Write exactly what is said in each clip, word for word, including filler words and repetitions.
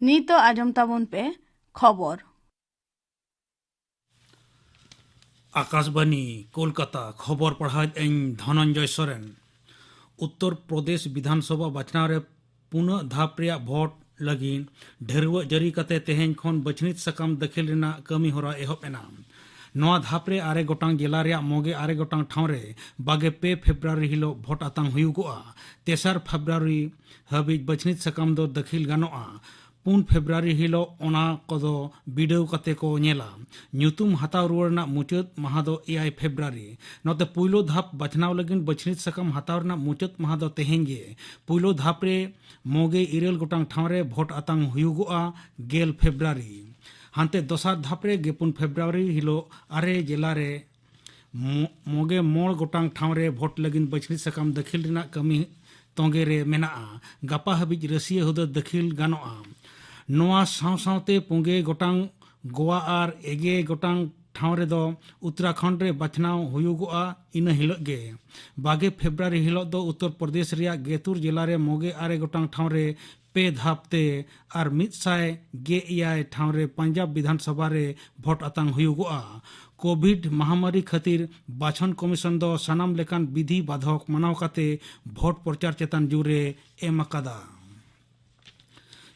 ᱱᱤᱛᱚᱜ ᱟᱸᱡᱚᱢ ᱛᱟᱵᱚᱱ ᱯᱮ ᱠᱷᱚᱵᱚᱨ᱾ ᱟᱠᱟᱥᱵᱟᱱᱤ, ᱠᱳᱞᱠᱟᱛᱟ᱾ ᱠᱷᱚᱵᱚᱨ ᱯᱟᱲᱦᱟᱣᱮᱫ ᱟᱹᱧ ᱫᱷᱚᱱᱚᱱᱡᱚᱭ ᱥᱚᱨᱮᱱ᱾ ᱩᱛᱛᱚᱨ ᱯᱨᱚᱫᱮᱥ ᱵᱤᱫᱷᱟᱱ ᱥᱚᱵᱷᱟ ᱵᱟᱪᱷᱱᱟᱣ ᱨᱮ ᱯᱩᱱᱟᱹᱜ ᱫᱷᱟᱯ ᱨᱮᱭᱟᱜ ᱵᱷᱳᱴ ᱞᱟᱹᱜᱤᱫ ᱰᱷᱟᱹᱨᱣᱟᱹᱜ ᱡᱟᱹᱨᱤ ᱠᱟᱛᱮ ᱛᱮᱦᱮᱧ ᱠᱷᱚᱱ ᱵᱟᱹᱪᱷᱱᱤᱛ ᱥᱟᱠᱟᱢ ᱫᱟᱹᱠᱷᱤᱞ ᱨᱮᱱᱟᱜ ᱠᱟᱹᱢᱤ ᱦᱚᱨᱟ ᱮᱦᱚᱵ ᱮᱱᱟ᱾ ᱱᱚᱣᱟ ᱫᱷᱟᱯ ᱨᱮ ᱟᱨᱮ ᱜᱚᱴᱟᱝ ᱡᱮᱞᱟ ᱨᱮᱭᱟᱜ ᱢᱚᱜᱮ ᱟᱨᱮ ᱜᱚᱴᱟᱝ ᱴᱷᱟᱶ ᱨᱮ ᱵᱟᱜᱮ ᱯᱮ ᱯᱷᱮᱵᱽᱨᱩᱣᱟᱨᱤ ᱦᱤᱞᱳᱜ ᱵᱷᱳᱴ ᱟᱛᱟᱝ ᱦᱩᱭᱩᱜᱚᱜᱼᱟ᱾ ᱛᱮᱥᱟᱨ ᱯᱷᱮᱵᱽᱨᱩᱣᱟᱨᱤ ᱦᱟᱹᱵᱤᱡ ᱵᱟᱹᱪᱷᱱᱤᱛ ᱥᱟᱠᱟᱢ ᱫᱚ ᱫᱟᱹᱠᱷᱤᱞ ᱜᱟᱱᱚᱜᱼᱟ᱾ ᱯᱩᱱ ᱯᱷᱮᱵᱽᱨᱩᱣᱟᱨᱤ ᱦᱤᱞᱳᱜ ᱚᱱᱟ ᱠᱚᱫᱚ ᱵᱤᱰᱟᱹᱣ ᱠᱟᱛᱮ ᱠᱚ ᱧᱮᱞᱟ᱾ ᱧᱩᱛᱩᱢ ᱦᱟᱛᱟᱣ ᱨᱩᱣᱟᱹᱲ ᱨᱮᱱᱟᱜ ᱢᱩᱪᱟᱹᱫ ᱢᱟᱦᱟ ᱫᱚ ᱮᱭᱟᱭ ᱯᱷᱮᱵᱽᱨᱩᱣᱟᱨᱤ᱾ ᱱᱚᱛᱮ ᱯᱩᱭᱞᱩ ᱫᱷᱟᱯ ᱵᱟᱪᱷᱱᱟᱣ ᱞᱟᱹᱜᱤᱫ ᱵᱟᱹᱪᱷᱱᱤᱛ ᱥᱟᱠᱟᱢ ᱦᱟᱛᱟᱣ ᱨᱮᱱᱟᱜ ᱢᱩᱪᱟᱹᱫ ᱢᱟᱦᱟ ᱫᱚ ᱛᱮᱦᱮᱧ ᱜᱮ᱾ ᱯᱩᱭᱞᱩ ᱫᱷᱟᱯ ᱨᱮ ᱢᱚᱜᱮ ᱤᱨᱟᱹᱞ ᱜᱚᱴᱟᱝ ᱴᱷᱟᱶ ᱨᱮ ᱵᱷᱳᱴ ᱟᱛᱟᱝ ᱦᱩᱭᱩᱜᱚᱜᱼᱟ ᱜᱮᱞ ᱯᱷᱮᱵᱽᱨᱩᱣᱟᱨᱤ᱾ ᱦᱟᱱᱛᱮ ᱫᱚᱥᱟᱨ ᱫᱷᱟᱯ ᱨᱮ ᱜᱮᱯᱩᱱ ᱯᱷᱮᱵᱽᱨᱩᱣᱟᱨᱤ ᱦᱤᱞᱳᱜ ᱟᱨᱮ ᱡᱮᱞᱟ ᱨᱮ ᱢᱚ-, ᱢᱚᱜᱮ ᱢᱚᱬ ᱜᱚᱴᱟᱝ ᱴᱷᱟᱶ ᱨᱮ ᱵᱷᱳᱴ ᱞᱟᱹᱜᱤᱫ ᱵᱟᱹᱪᱷᱱᱤ ᱥᱟᱠᱟᱢ ᱫᱟᱹᱠᱷᱤᱞ ᱨᱮᱱᱟᱜ ᱠᱟᱹᱢᱤ ᱛᱚᱸᱜᱮ ᱨᱮ ᱢᱮᱱᱟᱜᱼᱟ᱾ ᱜᱟᱯᱟ ᱦᱟᱹᱵᱤᱡ ᱨᱟᱹᱥᱤᱭᱟᱹ ᱦᱩᱫᱟᱹ ᱫᱟᱹᱠᱷᱤᱞ ᱜᱟᱱᱚᱜᱼᱟ᱾ ᱱᱚᱣᱟ ᱥᱟᱶ ᱥᱟᱶᱛᱮ ᱯᱩᱸᱜᱮ ᱜᱚᱴᱟᱝ ᱜᱳᱣᱟ ᱟᱨ ᱮᱜᱮ ᱜᱚᱴᱟᱝ ᱴᱷᱟᱶ ᱨᱮᱫᱚ ᱩᱛᱛᱚᱨᱟᱠᱷᱚᱸᱰ ᱨᱮ ᱵᱟᱪᱷᱱᱟᱣ ᱦᱩᱭᱩᱜᱚᱜᱼᱟ ᱤᱱᱟᱹ ᱦᱤᱞᱳᱜ ᱜᱮ᱾ ᱵᱟᱜᱮ ᱯᱷᱮᱵᱽᱨᱩᱣᱟᱨᱤ ᱦᱤᱞᱳᱜ ᱫᱚ ᱩᱛᱛᱚᱨ ᱯᱨᱚᱫᱮᱥ ᱨᱮᱭᱟᱜ ᱜᱮᱛᱩᱨ ᱡᱮᱞᱟ ᱨᱮ ᱢᱚᱜᱮ ᱟᱨᱮ ᱜᱚᱴᱟᱝ ᱴᱷᱟᱶ ᱨᱮ ᱯᱮ ᱫᱷᱟᱯ ᱛᱮ ᱟᱨ ᱢᱤᱫ ᱥᱟᱭ ᱜᱮ ᱮᱭᱟᱭ ᱴᱷᱟᱶ ᱨᱮ ᱯᱟᱧᱡᱟᱵᱽ ᱵᱤᱫᱷᱟᱱ ᱥᱚᱵᱷᱟ ᱨᱮ ᱵᱷᱳᱴ ᱟᱛᱟᱝ ᱦᱩᱭᱩᱜᱚᱜᱼᱟ᱾ ᱠᱳᱵᱷᱤᱰ ᱢᱟᱦᱟᱢᱟᱨᱤ ᱠᱷᱟᱹᱛᱤᱨ ᱵᱟᱪᱷᱚᱱ ᱠᱚᱢᱤᱥᱚᱱ ᱫᱚ ᱥᱟᱱᱟᱢ ᱞᱮᱠᱟᱱ ᱵᱤᱫᱷᱤ ᱵᱟᱫᱷᱚᱠ ᱢᱟᱱᱟᱣ ᱠᱟᱛᱮ ᱵᱷᱳᱴ ᱯᱨᱚᱪᱟᱨ ᱪᱮᱛᱟᱱ ᱡᱳᱨ ᱮ ᱮᱢ ᱟᱠᱟᱫᱟ᱾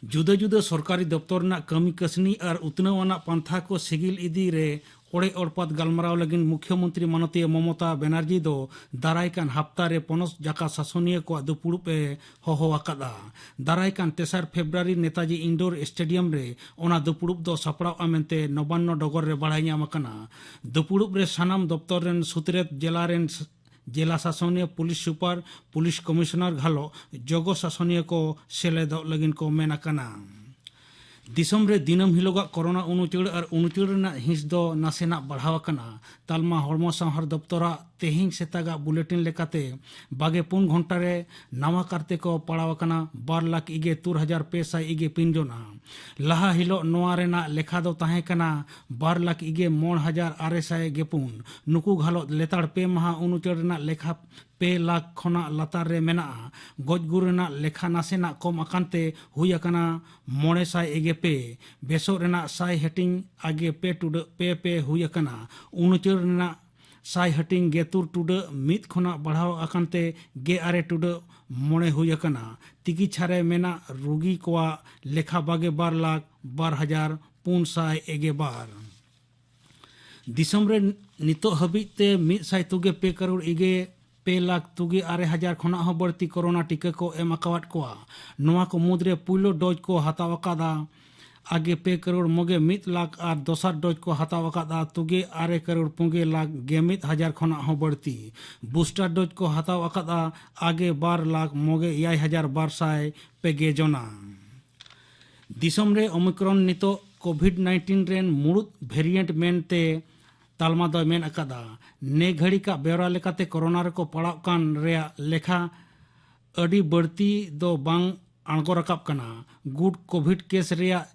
ᱡᱩᱫᱟᱹ ᱡᱩᱫᱟᱹ ᱥᱚᱨᱠᱟᱨᱤ ᱫᱚᱯᱛᱚᱨ ᱨᱮᱱᱟᱜ ᱠᱟᱹᱢᱤ ᱠᱟᱹᱥᱱᱤ ᱟᱨ ᱩᱛᱱᱟᱹᱣ ᱟᱱᱟᱜ ᱯᱟᱱᱛᱷᱟ ᱠᱚ ᱥᱤᱜᱤᱞ ᱤᱫᱤ ᱨᱮ ᱚᱲᱮ ᱚᱲᱯᱟᱛ ᱜᱟᱞᱢᱟᱨᱟᱣ ᱞᱟᱹᱜᱤᱫ ᱢᱩᱠᱷᱭᱚᱢᱚᱱᱛᱨᱤ ᱢᱟᱱᱚᱛᱤᱭᱟᱹ ᱢᱚᱢᱚᱛᱟ ᱵᱮᱱᱟᱨᱡᱤ ᱫᱚ ᱫᱟᱨᱟᱭ ᱠᱟᱱ ᱦᱟᱯᱛᱟ ᱨᱮ ᱯᱚᱱᱚᱛ ᱡᱟᱠᱟ ᱥᱟᱥᱚᱱᱤᱭᱟᱹ ᱠᱚᱣᱟᱜ ᱫᱩᱯᱩᱲᱩᱵ ᱮ ᱦᱚᱦᱚ ᱟᱠᱟᱫᱼᱟ᱾ ᱫᱟᱨᱟᱭ ᱠᱟᱱ ᱛᱮᱥᱟᱨ ᱯᱷᱮᱵᱽᱨᱩᱣᱟᱨᱤ ᱱᱮᱛᱟᱡᱤ ᱤᱱᱰᱳᱨ ᱥᱴᱮᱰᱤᱭᱟᱢ ᱨᱮ ᱚᱱᱟ ᱫᱩᱯᱩᱲᱩᱵ ᱫᱚ ᱥᱟᱯᱲᱟᱣᱜᱼᱟ ᱢᱮᱱᱛᱮ ᱱᱚᱵᱟᱱᱱᱚ ᱰᱚᱜᱚᱨ ᱨᱮ ᱵᱟᱲᱟᱭ ᱧᱟᱢ ᱟᱠᱟᱱᱟ᱾ ᱫᱩᱯᱩᱲᱩᱵ ᱨᱮ ᱥᱟᱱᱟᱢ ᱫᱚᱯᱛᱚᱨ ᱨᱮᱱ ᱥᱩᱛᱨᱮᱛ, ᱡᱮᱞᱟ ᱨᱮᱱ ᱡᱮᱞᱟ ᱥᱟᱥᱚᱱᱤᱭᱟᱹ, ᱯᱩᱞᱤᱥ ᱥᱩᱯᱟᱨ, ᱯᱩᱞᱤᱥ ᱠᱚᱢᱤᱥᱚᱱᱟᱨ ᱜᱷᱟᱞᱚ ᱡᱚᱜᱚ ᱥᱟᱥᱚᱱᱤᱭᱟᱹ ᱠᱚ ᱥᱮᱞᱮᱫᱚᱜ ᱞᱟᱹᱜᱤᱫ ᱠᱚ ᱢᱮᱱ ᱟᱠᱟᱱᱟ᱾ ᱫᱤᱥᱚᱢ ᱨᱮ ᱫᱤᱱᱟᱹᱢ ᱦᱤᱞᱳᱜᱟᱜ ᱠᱚᱨᱳᱱᱟ ᱩᱱᱩᱪᱟᱹᱲ ᱟᱨ ᱩᱱᱩᱪᱟᱹᱲ ᱨᱮᱱᱟᱜ ᱦᱤᱸᱥ ᱫᱚ ᱱᱟᱥᱮᱱᱟᱜ ᱵᱟᱲᱦᱟᱣ ᱟᱠᱟᱱᱟ᱾ ᱛᱟᱞᱢᱟ ᱦᱚᱲᱢᱚ ᱥᱟᱶᱦᱟᱨ ᱫᱚᱯᱛᱚᱨᱟᱜ ᱛᱮᱦᱮᱧ ᱥᱮᱛᱟᱜᱟᱜ ᱵᱩᱞᱮᱴᱤᱱ ᱞᱮᱠᱟᱛᱮ ᱵᱟᱜᱮ ᱯᱩᱱ ᱜᱷᱚᱱᱴᱟ ᱨᱮ ᱱᱟᱣᱟ ᱠᱟᱨᱛᱮ ᱠᱚ ᱯᱟᱲᱟᱣ ᱟᱠᱟᱱᱟ ᱵᱟᱨ ᱞᱟᱠᱷ ᱤᱜᱮ ᱛᱩᱨ ᱦᱟᱡᱟᱨ ᱯᱮ ᱥᱟᱭ ᱤᱜᱮ ᱯᱩᱱ ᱡᱚᱱᱟ᱾ ᱞᱟᱦᱟ ᱦᱤᱞᱳᱜ ᱱᱚᱣᱟ ᱨᱮᱱᱟᱜ ᱞᱮᱠᱷᱟ ᱫᱚ ᱛᱟᱦᱮᱸ ᱠᱟᱱᱟ ᱵᱟᱨ ᱞᱟᱠᱷ ᱤᱜᱮ ᱢᱚᱬ ᱦᱟᱡᱟᱨ ᱟᱨᱮ ᱥᱟᱭ ᱜᱮ ᱯᱩᱱ᱾ ᱱᱩᱠᱩ ᱜᱷᱟᱞᱚᱛ ᱞᱮᱛᱟᱲ ᱯᱮ ᱢᱟᱦᱟ ᱩᱱᱩᱪᱟᱹᱲ ᱨᱮᱱᱟᱜ ᱞᱮᱠᱷᱟ ᱯᱮ ᱞᱟᱠᱷ ᱠᱷᱚᱱᱟᱜ ᱞᱟᱛᱟᱨ ᱨᱮ ᱢᱮᱱᱟᱜᱼᱟ᱾ ᱜᱚᱡ ᱜᱩᱨ ᱨᱮᱱᱟᱜ ᱞᱮᱠᱷᱟ ᱱᱟᱥᱮᱱᱟᱜ ᱠᱚᱢ ᱟᱠᱟᱱ ᱛᱮ ᱦᱩᱭ ᱟᱠᱟᱱᱟ ᱢᱚᱬᱮ ᱥᱟᱭ ᱮᱜᱮ ᱯᱮ᱾ ᱵᱮᱥᱚᱜ ᱨᱮᱱᱟᱜ ᱥᱟᱭ ᱦᱟᱹᱴᱤᱧ ᱟᱜᱮ ᱯᱮ ᱴᱩᱰᱟᱹᱜ ᱯᱮ ᱯᱮ ᱦᱩᱭ ᱟᱠᱟᱱᱟ᱾ ᱩᱱᱩᱪᱟᱹᱲ ᱨᱮᱱᱟᱜ ᱥᱟᱭ ᱦᱟᱹᱴᱤᱧ ᱜᱮᱛᱩᱨ ᱴᱩᱰᱟᱹᱜ ᱢᱤᱫ ᱠᱷᱚᱱᱟᱜ ᱵᱟᱲᱦᱟᱣ ᱟᱠᱟᱱ ᱛᱮ ᱜᱮ ᱟᱨᱮ ᱴᱩᱰᱟᱹᱜ ᱢᱚᱬᱮ ᱦᱩᱭ ᱟᱠᱟᱱᱟ᱾ ᱛᱤᱠᱤᱪᱷᱟ ᱨᱮ ᱢᱮᱱᱟᱜ ᱨᱩᱜᱤ ᱠᱚᱣᱟᱜ ᱞᱮᱠᱷᱟ ᱵᱟᱜᱮ ᱵᱟᱨ ᱞᱟᱠᱷ ᱵᱟᱨ ᱦᱟᱡᱟᱨ ᱯᱩᱱ ᱥᱟᱭ ᱮᱜᱮ ᱵᱟᱨ᱾ ᱫᱤᱥᱚᱢ ᱨᱮ ᱱᱤᱛᱚᱜ ᱦᱟᱹᱵᱤᱡ ᱛᱮ ᱢᱤᱫ ᱥᱟᱭ ᱛᱩᱜᱮ ᱯᱮ ᱠᱟᱨᱳᱲ ᱤᱜᱮ ᱯᱮ ᱞᱟᱠᱷ ᱛᱩᱜᱮ ᱟᱨᱮ ᱦᱟᱡᱟᱨ ᱠᱷᱚᱱᱟᱜ ᱦᱚᱸ ᱵᱟᱹᱲᱛᱤ ᱠᱳᱨᱳᱱᱟ ᱴᱤᱠᱟᱹ ᱠᱚ ᱮᱢ ᱟᱠᱟᱣᱟᱫ ᱠᱚᱣᱟ᱾ ᱱᱚᱣᱟ ᱠᱚ ᱢᱩᱫᱽᱨᱮ ᱯᱩᱭᱞᱩ ᱰᱳᱡᱽ ᱠᱚ ᱦᱟᱛᱟᱣ ᱟᱠᱟᱫᱟ ᱟᱜᱮ ᱯᱮ ᱠᱟᱨᱳᱲ ᱢᱚᱜᱮ ᱢᱤᱫ ᱞᱟᱠᱷ ᱟᱨ ᱫᱚᱥᱟᱨ ᱰᱳᱡᱽ ᱠᱚ ᱦᱟᱛᱟᱣ ᱟᱠᱟᱫᱟ ᱛᱩᱜᱮ ᱟᱨᱮ ᱠᱟᱨᱳᱲ ᱯᱩᱜᱮ ᱞᱟᱠᱷ ᱜᱮ ᱢᱤᱫ ᱦᱟᱡᱟᱨ ᱠᱷᱚᱱᱟᱜ ᱦᱚᱸ ᱵᱟᱹᱲᱛᱤ᱾ ᱵᱩᱥᱴᱟᱨ ᱰᱳᱡᱽ ᱠᱚ ᱦᱟᱛᱟᱣ ᱟᱠᱟᱫᱟ ᱟᱜᱮ ᱵᱟᱨ ᱞᱟᱠᱷ ᱢᱚᱜᱮ ᱮᱭᱟᱭ ᱦᱟᱡᱟᱨ ᱵᱟᱨ ᱥᱟᱭ ᱯᱮᱜᱮ ᱡᱚᱱᱟ᱾ ᱫᱤᱥᱚᱢ ᱨᱮ ᱳᱢᱤᱠᱨᱚᱱ ᱱᱤᱛᱚᱜ ᱠᱳᱵᱷᱤᱰ ᱱᱟᱭᱤᱱᱴᱤᱱ ᱨᱮᱱ ᱢᱩᱲᱩᱫ ᱵᱷᱮᱨᱤᱭᱮᱱᱴ ᱢᱮᱱᱛᱮ ᱛᱟᱞᱢᱟ ᱫᱚᱭ ᱢᱮᱱ ᱟᱠᱟᱫᱟ᱾ ᱱᱮ ᱜᱷᱟᱹᱲᱤᱠᱟᱜ ᱵᱮᱣᱨᱟ ᱞᱮᱠᱟᱛᱮ ᱠᱳᱨᱳᱱᱟ ᱨᱮᱠᱚ ᱯᱟᱲᱟᱣ ᱠᱟᱱ ᱨᱮᱭᱟᱜ ᱞᱮᱠᱷᱟ ᱟᱹᱰᱤ ᱵᱟᱹᱲᱛᱤ ᱫᱚ ᱵᱟᱝ ᱟᱬᱜᱚ ᱨᱟᱠᱟᱵ ᱠᱟᱱᱟ᱾ ᱜᱩᱰ ᱠᱳᱵᱷᱤᱰ ᱠᱮᱥ ᱨᱮᱭᱟᱜ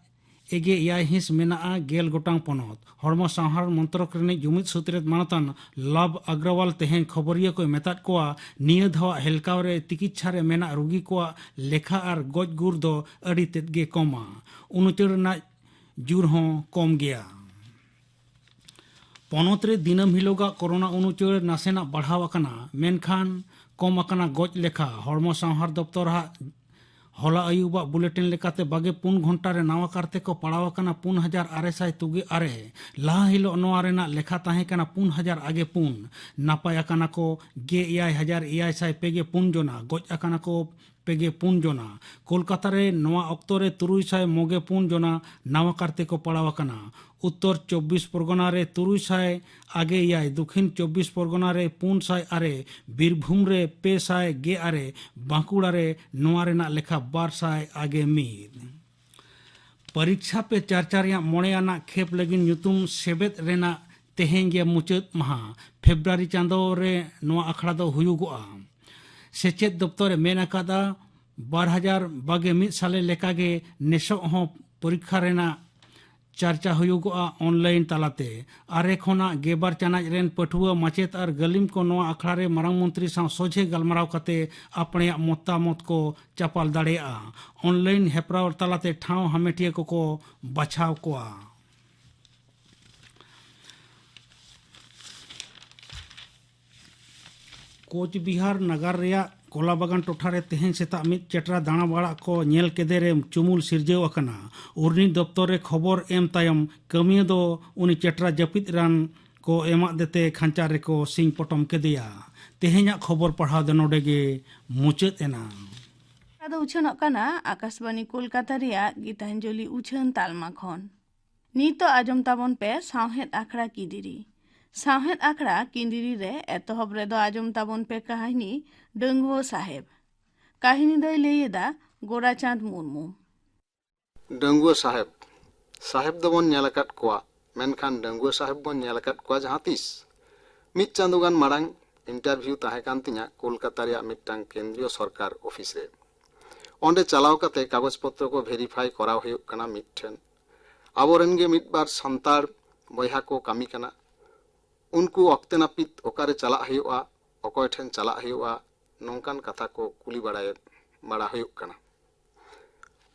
ᱮᱜᱮ ᱮᱭᱟᱭ ᱦᱤᱸᱥ ᱢᱮᱱᱟᱜᱼᱟ ᱜᱮᱞ ᱜᱚᱴᱟᱝ ᱯᱚᱱᱚᱛ᱾ ᱦᱚᱲᱢᱚ ᱥᱟᱶᱦᱟᱨ ᱢᱚᱱᱛᱨᱚᱠ ᱨᱤᱱᱤᱡ ᱡᱩᱢᱤᱫ ᱥᱩᱛᱨᱮᱛ ᱢᱟᱱᱚᱛᱟᱱ ᱞᱟᱵᱷ ᱟᱜᱨᱚᱣᱟᱞ ᱛᱮᱦᱮᱧ ᱠᱷᱚᱵᱚᱨᱤᱭᱟᱹ ᱠᱚᱭ ᱢᱮᱛᱟᱫ ᱠᱚᱣᱟ, ᱱᱤᱭᱟᱹ ᱫᱷᱟᱣᱟᱜ ᱦᱮᱞᱠᱟᱣ ᱨᱮ ᱛᱤᱠᱤᱪᱪᱷᱟ ᱨᱮ ᱢᱮᱱᱟᱜ ᱨᱩᱜᱤ ᱠᱚᱣᱟᱜ ᱞᱮᱠᱷᱟ ᱟᱨ ᱜᱚᱡ ᱜᱩᱨ ᱫᱚ ᱟᱹᱰᱤ ᱛᱮᱫ ᱜᱮ ᱠᱚᱢᱟ᱾ ᱩᱱᱩᱪᱟᱹᱲ ᱨᱮᱱᱟᱜ ᱡᱩᱨ ᱦᱚᱸ ᱠᱚᱢ ᱜᱮᱭᱟ᱾ ᱯᱚᱱᱚᱛ ᱨᱮ ᱫᱤᱱᱟᱹᱢ ᱦᱤᱞᱳᱜᱟᱜ ᱠᱳᱨᱳᱱᱟ ᱩᱱᱩᱪᱟᱹᱲ ᱱᱟᱥᱮᱱᱟᱜ ᱵᱟᱲᱦᱟᱣ ᱟᱠᱟᱱᱟ, ᱢᱮᱱᱠᱷᱟᱱ ᱠᱚᱢ ᱟᱠᱟᱱᱟ ᱜᱚᱡ ᱞᱮᱠᱷᱟ᱾ ᱦᱚᱲᱢᱚ ᱥᱟᱶᱦᱟᱨ ᱫᱚᱯᱛᱚᱨ ᱦᱟᱜ ᱦᱚᱞᱟ ᱟᱹᱭᱩᱵᱟᱜ ᱵᱩᱞᱮᱴᱤᱱ ᱞᱮᱠᱟᱛᱮ ᱵᱟᱜᱮ ᱯᱩᱱ ᱜᱷᱚᱱᱴᱟ ᱨᱮ ᱱᱟᱣᱟ ᱠᱟᱨᱛᱮ ᱠᱚ ᱯᱟᱲᱟᱣ ᱟᱠᱟᱱᱟ ᱯᱩᱱ ᱦᱟᱡᱟᱨ ᱟᱨᱮ ᱥᱟᱭ ᱛᱩᱜᱮ ᱟᱨᱮ᱾ ᱞᱟᱦᱟ ᱦᱤᱞᱳᱜ ᱱᱚᱣᱟ ᱨᱮᱱᱟᱜ ᱞᱮᱠᱷᱟ ᱛᱟᱦᱮᱸ ᱠᱟᱱᱟ ᱯᱩᱱ ᱦᱟᱡᱟᱨ ᱟᱜᱮ ᱯᱩᱱ᱾ ᱱᱟᱯᱟᱭ ᱟᱠᱟᱱᱟ ᱠᱚ ᱜᱮ ᱮᱭᱟᱭ ᱦᱟᱡᱟᱨ ᱮᱭᱟᱭ ᱥᱟᱭ ᱯᱮᱜᱮ ᱯᱩᱱ ᱡᱚᱱᱟ, ᱜᱚᱡ ᱟᱠᱟᱱᱟ ᱠᱚ ᱯᱮᱜᱮ ᱯᱩᱱ ᱡᱚᱱᱟ᱾ ᱠᱳᱞᱠᱟᱛᱟ ᱨᱮ ᱱᱚᱣᱟ ᱚᱠᱛᱚ ᱨᱮ ᱛᱩᱨᱩᱭ ᱥᱟᱭ ᱢᱚᱜᱮ ᱯᱩᱱ ᱡᱚᱱᱟ ᱱᱟᱣᱟ ᱠᱟᱨᱛᱮ ᱠᱚ ᱯᱟᱲᱟᱣ ᱟᱠᱟᱱᱟ᱾ ᱩᱛᱛᱚᱨ ᱪᱚᱵᱵᱤᱥ ᱯᱚᱨᱜᱚᱱᱟ ᱨᱮ ᱛᱩᱨᱩᱭ ᱥᱟᱭ ᱟᱜᱮ ᱮᱭᱟᱭ, ᱫᱚᱠᱷᱤᱱ ᱪᱚᱵᱵᱤᱥ ᱯᱚᱨᱜᱚᱱᱟ ᱨᱮ ᱯᱩᱱ ᱥᱟᱭ ᱟᱨᱮ, ᱵᱤᱨᱵᱷᱩᱢ ᱨᱮ ᱯᱮ ᱥᱟᱭ ᱜᱮ ᱟᱨᱮ, ᱵᱟᱸᱠᱩᱲᱟ ᱨᱮ ᱱᱚᱣᱟ ᱨᱮᱱᱟᱜ ᱞᱮᱠᱷᱟ ᱵᱟᱨ ᱥᱟᱭ ᱟᱜᱮ ᱢᱤᱫ᱾ ᱯᱚᱨᱤᱠᱪᱷᱟ ᱯᱮ ᱪᱟᱨᱪᱟ ᱨᱮᱭᱟᱜ ᱢᱚᱬᱮ ᱟᱱᱟᱜ ᱠᱷᱮᱯ ᱞᱟᱹᱜᱤᱫ ᱧᱩᱛᱩᱢ ᱥᱮᱵᱮᱫ ᱨᱮᱱᱟᱜ ᱛᱮᱦᱮᱧ ᱜᱮ ᱢᱩᱪᱟᱹᱫ ᱢᱟᱦᱟ᱾ ᱯᱷᱮᱵᱽᱨᱩᱣᱟᱨᱤ ᱪᱟᱸᱫᱚ ᱨᱮ ᱱᱚᱣᱟ ᱟᱠᱷᱲᱟ ᱫᱚ ᱦᱩᱭᱩᱜᱚᱜᱼᱟ᱾ ᱥᱮᱪᱮᱫ ᱫᱚᱯᱛᱚᱨ ᱮ ᱢᱮᱱ ᱟᱠᱟᱫᱟ, ᱵᱟᱨ ᱦᱟᱡᱟᱨ ᱵᱟᱜᱮ ᱢᱤᱫ ᱥᱟᱞᱮ ᱞᱮᱠᱟᱜᱮ ᱱᱮᱥᱚᱜ ᱦᱚᱸ ᱯᱚᱨᱤᱠᱠᱷᱟ ᱨᱮᱱᱟᱜ ᱪᱟᱨᱪᱟ ᱦᱩᱭᱩᱜᱚᱜᱼᱟ ᱚᱱᱞᱟᱭᱤᱱ ᱛᱟᱞᱟᱛᱮ᱾ ᱟᱨᱮ ᱠᱷᱚᱱᱟᱜ ᱜᱮᱞᱵᱟᱨ ᱪᱟᱱᱟᱪ ᱨᱮᱱ ᱯᱟᱹᱴᱷᱩᱣᱟᱹ, ᱢᱟᱪᱮᱫ ᱟᱨ ᱜᱟᱹᱞᱤᱢ ᱠᱚ ᱱᱚᱣᱟ ᱟᱠᱷᱲᱟ ᱨᱮ ᱢᱟᱨᱟᱝ ᱢᱚᱱᱛᱨᱤ ᱥᱟᱶ ᱥᱚᱡᱷᱮ ᱜᱟᱞᱢᱟᱨᱟᱣ ᱠᱟᱛᱮ ᱟᱯᱲᱮᱭᱟᱜ ᱢᱚᱛᱟᱢᱚᱛ ᱠᱚ ᱪᱟᱯᱟᱞ ᱫᱟᱲᱮᱭᱟᱜᱼᱟ᱾ ᱚᱱᱞᱟᱭᱤᱱ ᱦᱮᱯᱨᱟᱣ ᱛᱟᱞᱟᱛᱮ ᱴᱷᱟᱶ ᱦᱟᱢᱮᱴᱤᱭᱟᱹ ᱠᱚᱠᱚ ᱵᱟᱪᱷᱟᱣ ᱠᱚᱣᱟ᱾ ᱠᱳᱪᱵᱤᱦᱟᱨ ᱱᱟᱜᱟᱨ ᱨᱮᱭᱟᱜ ᱠᱚᱞᱟᱵᱟᱜᱟᱱ ᱴᱚᱴᱷᱟ ᱨᱮ ᱛᱮᱦᱮᱧ ᱥᱮᱛᱟᱜ ᱢᱤᱫ ᱪᱮᱴᱨᱟ ᱫᱟᱬᱟ ᱵᱟᱲᱟ ᱠᱚ ᱧᱮᱞ ᱠᱮᱫᱮ ᱨᱮ ᱪᱩᱢᱩᱞ ᱥᱤᱨᱡᱟᱹᱣ ᱟᱠᱟᱱᱟ᱾ ᱩᱨᱱᱤ ᱫᱚᱯᱛᱚᱨ ᱨᱮ ᱠᱷᱚᱵᱚᱨ ᱮᱢ ᱛᱟᱭᱚᱢ ᱠᱟᱹᱢᱤᱭᱟᱹ ᱫᱚ ᱩᱱᱤ ᱪᱮᱴᱨᱟ ᱡᱟᱹᱯᱤᱫ ᱨᱟᱱ ᱠᱚ ᱮᱢᱟᱫ ᱫᱮᱛᱮ ᱠᱷᱟᱧᱪᱟ ᱨᱮᱠᱚ ᱥᱤᱧ ᱯᱚᱴᱚᱢ ᱠᱮᱫᱮᱭᱟ᱾ ᱛᱮᱦᱮᱧᱟᱜ ᱠᱷᱚᱵᱚᱨ ᱯᱟᱲᱦᱟᱣ ᱫᱚ ᱱᱚᱰᱮ ᱜᱮ ᱢᱩᱪᱟᱹᱫ ᱮᱱᱟ᱾ ᱟᱫᱚ ᱩᱪᱷᱟᱹᱱᱚᱜ ᱠᱟᱱᱟ ᱟᱠᱟᱥᱵᱟᱬᱤ ᱠᱳᱞᱠᱟᱛᱟ ᱨᱮᱭᱟᱜ ᱜᱤᱛᱟᱧᱡᱚᱞᱤ ᱩᱪᱷᱟᱹᱱ ᱛᱟᱞᱢᱟ ᱠᱷᱚᱱ᱾ ᱱᱤᱛᱚᱜ ᱟᱸᱡᱚᱢ ᱛᱟᱵᱚᱱ ᱯᱮ ᱥᱟᱶᱦᱮᱫ ᱟᱠᱷᱲᱟ ᱠᱤᱸᱫᱤᱨᱤ᱾ ᱥᱟᱶᱦᱮᱫ ᱟᱠᱷᱲᱟ ᱠᱤᱸᱫᱤᱨᱤ ᱨᱮ ᱮᱛᱚᱦᱚᱵ ᱨᱮᱫᱚ ᱟᱸᱡᱚᱢ ᱛᱟᱵᱚᱱ ᱯᱮ ᱠᱟᱹᱦᱱᱤ ᱰᱟᱺᱜᱩᱣᱟᱹ ᱥᱟᱦᱮᱵ᱾ ᱠᱟᱹᱦᱱᱤ ᱫᱚᱭ ᱞᱟᱹᱭ ᱮᱫᱟ ᱜᱳᱨᱟᱪᱟᱸᱫᱽ ᱢᱩᱨᱢᱩ᱾ ᱰᱟᱺᱜᱩᱣᱟᱹ ᱥᱟᱦᱮᱵ᱾ ᱥᱟᱦᱮᱵ ᱫᱚᱵᱚᱱ ᱧᱮᱞ ᱟᱠᱟᱫ ᱠᱚᱣᱟ, ᱢᱮᱱᱠᱷᱟᱱ ᱰᱟᱺᱜᱩᱣᱟᱹ ᱥᱟᱦᱮᱵ ᱵᱚᱱ ᱧᱮᱞ ᱟᱠᱟᱫ ᱠᱚᱣᱟ ᱡᱟᱦᱟᱸ ᱛᱤᱥ? ᱢᱤᱫ ᱪᱟᱸᱫᱳ ᱜᱟᱱ ᱢᱟᱲᱟᱝ ᱤᱱᱴᱟᱨᱵᱷᱤᱭᱩ ᱛᱟᱦᱮᱸ ᱠᱟᱱ ᱛᱤᱧᱟ ᱠᱳᱞᱠᱟᱛᱟ ᱨᱮᱭᱟᱜ ᱢᱤᱫᱴᱟᱝ ᱠᱮᱱᱫᱨᱤᱭᱚ ᱥᱚᱨᱠᱟᱨ ᱚᱯᱷᱤᱥ ᱨᱮ᱾ ᱚᱸᱰᱮ ᱪᱟᱞᱟᱣ ᱠᱟᱛᱮ ᱠᱟᱜᱚᱡᱽ ᱯᱚᱛᱨᱚ ᱠᱚ ᱵᱷᱮᱨᱤᱯᱷᱟᱭ ᱠᱚᱨᱟᱣ ᱦᱩᱭᱩᱜ ᱠᱟᱱᱟ ᱢᱤᱫ ᱴᱷᱮᱱ᱾ ᱟᱵᱚᱨᱮᱱ ᱜᱮ ᱢᱤᱫ ᱵᱟᱨ ᱥᱟᱱᱛᱟᱲ ᱵᱚᱭᱦᱟ ᱠᱚ ᱠᱟᱹᱢᱤ ᱠᱟᱱᱟ᱾ ᱩᱱᱠᱩ ᱚᱠᱛᱮ ᱱᱟᱹᱯᱤᱛ ᱚᱠᱟᱨᱮ ᱪᱟᱞᱟᱜ ᱦᱩᱭᱩᱜᱼᱟ, ᱚᱠᱚᱭ ᱴᱷᱮᱱ ᱪᱟᱞᱟᱜ ᱦᱩᱭᱩᱜᱼᱟ, ᱱᱚᱝᱠᱟᱱ ᱠᱟᱛᱷᱟ ᱠᱚ ᱠᱩᱞᱤ ᱵᱟᱲᱟᱭ, ᱵᱟᱲᱟ ᱦᱩᱭᱩᱜ ᱠᱟᱱᱟ᱾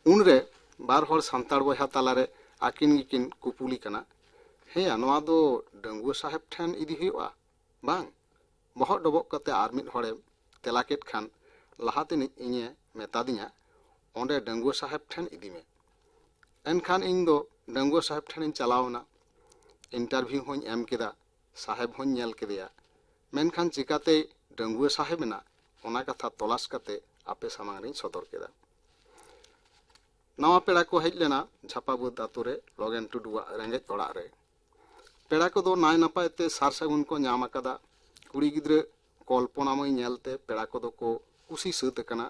ᱩᱱᱨᱮ ᱵᱟᱨ ᱦᱚᱲ ᱥᱟᱱᱛᱟᱲ ᱵᱚᱭᱦᱟ ᱛᱟᱞᱟᱨᱮ ᱟᱹᱠᱤᱱ ᱜᱮᱠᱤᱱ ᱠᱩᱯᱩᱞᱤ ᱠᱟᱱᱟ, "ᱦᱮᱸᱭᱟ, ᱱᱚᱣᱟ ᱫᱚ ᱰᱟᱺᱜᱩᱣᱟᱹ ᱥᱟᱦᱮᱵ ᱴᱷᱮᱱ ᱤᱫᱤ ᱦᱩᱭᱩᱜᱼᱟ, ᱵᱟᱝ?" ᱵᱚᱦᱚᱜ ᱰᱚᱵᱚᱜ ᱠᱟᱛᱮ ᱟᱨ ᱢᱤᱫ ᱦᱚᱲᱮ ᱛᱮᱞᱟ ᱠᱮᱫ ᱠᱷᱟᱱ, ᱞᱟᱦᱟ ᱛᱮᱱᱤᱡ ᱤᱧᱮ ᱢᱮᱛᱟᱫᱤᱧᱟ, "ᱚᱸᱰᱮ ᱰᱟᱺᱜᱩᱣᱟᱹ ᱥᱟᱦᱮᱵ ᱴᱷᱮᱱ ᱤᱫᱤ ᱢᱮ᱾" ᱮᱱᱠᱷᱟᱱ ᱤᱧ ᱫᱚ ᱰᱟᱺᱜᱩᱣᱟᱹ ᱥᱟᱦᱮᱵ ᱴᱷᱮᱱᱤᱧ ᱪᱟᱞᱟᱣ ᱮᱱᱟ, ᱤᱱᱴᱟᱨᱵᱷᱤᱭᱩ ᱦᱚᱸᱧ ᱮᱢ ᱠᱮᱫᱟ, ᱥᱟᱦᱮᱵ ᱦᱚᱸᱧ ᱧᱮᱞ ᱠᱮᱫᱮᱭᱟ, ᱢᱮᱱᱠᱷᱟᱱ ᱪᱤᱠᱟᱛᱮᱭ ᱰᱟᱺᱜᱩᱣᱟᱹ ᱥᱟᱦᱮᱵ ᱮᱱᱟ, ᱚᱱᱟ ᱠᱟᱛᱷᱟ ᱛᱚᱞᱟᱥ ᱠᱟᱛᱮ ᱟᱯᱮ ᱥᱟᱢᱟᱝ ᱨᱤᱧ ᱥᱚᱫᱚᱨ ᱠᱮᱫᱟ᱾ ᱱᱟᱣᱟ ᱯᱮᱲᱟ ᱠᱚ ᱦᱮᱡ ᱞᱮᱱᱟ ᱡᱷᱟᱯᱟ ᱵᱟᱹᱫᱽ ᱟᱛᱳ ᱨᱮ ᱞᱚᱜᱮᱱ ᱴᱩᱰᱩᱣᱟᱜ ᱨᱮᱸᱜᱮᱡ ᱚᱲᱟᱜ ᱨᱮ᱾ ᱯᱮᱲᱟ ᱠᱚᱫᱚ ᱱᱟᱭ ᱱᱟᱯᱟᱭ ᱛᱮ ᱥᱟᱨ ᱥᱟᱹᱜᱩᱱ ᱠᱚ ᱧᱟᱢ ᱟᱠᱟᱫᱟ᱾ ᱠᱩᱲᱤ ᱜᱤᱫᱽᱨᱟᱹ ᱠᱚᱞᱯᱚᱱᱟᱢᱚᱭ ᱧᱮᱞᱛᱮ ᱯᱮᱲᱟ ᱠᱚᱫᱚ ᱠᱚ ᱠᱩᱥᱤ ᱥᱟᱹᱛ ᱟᱠᱟᱱᱟ᱾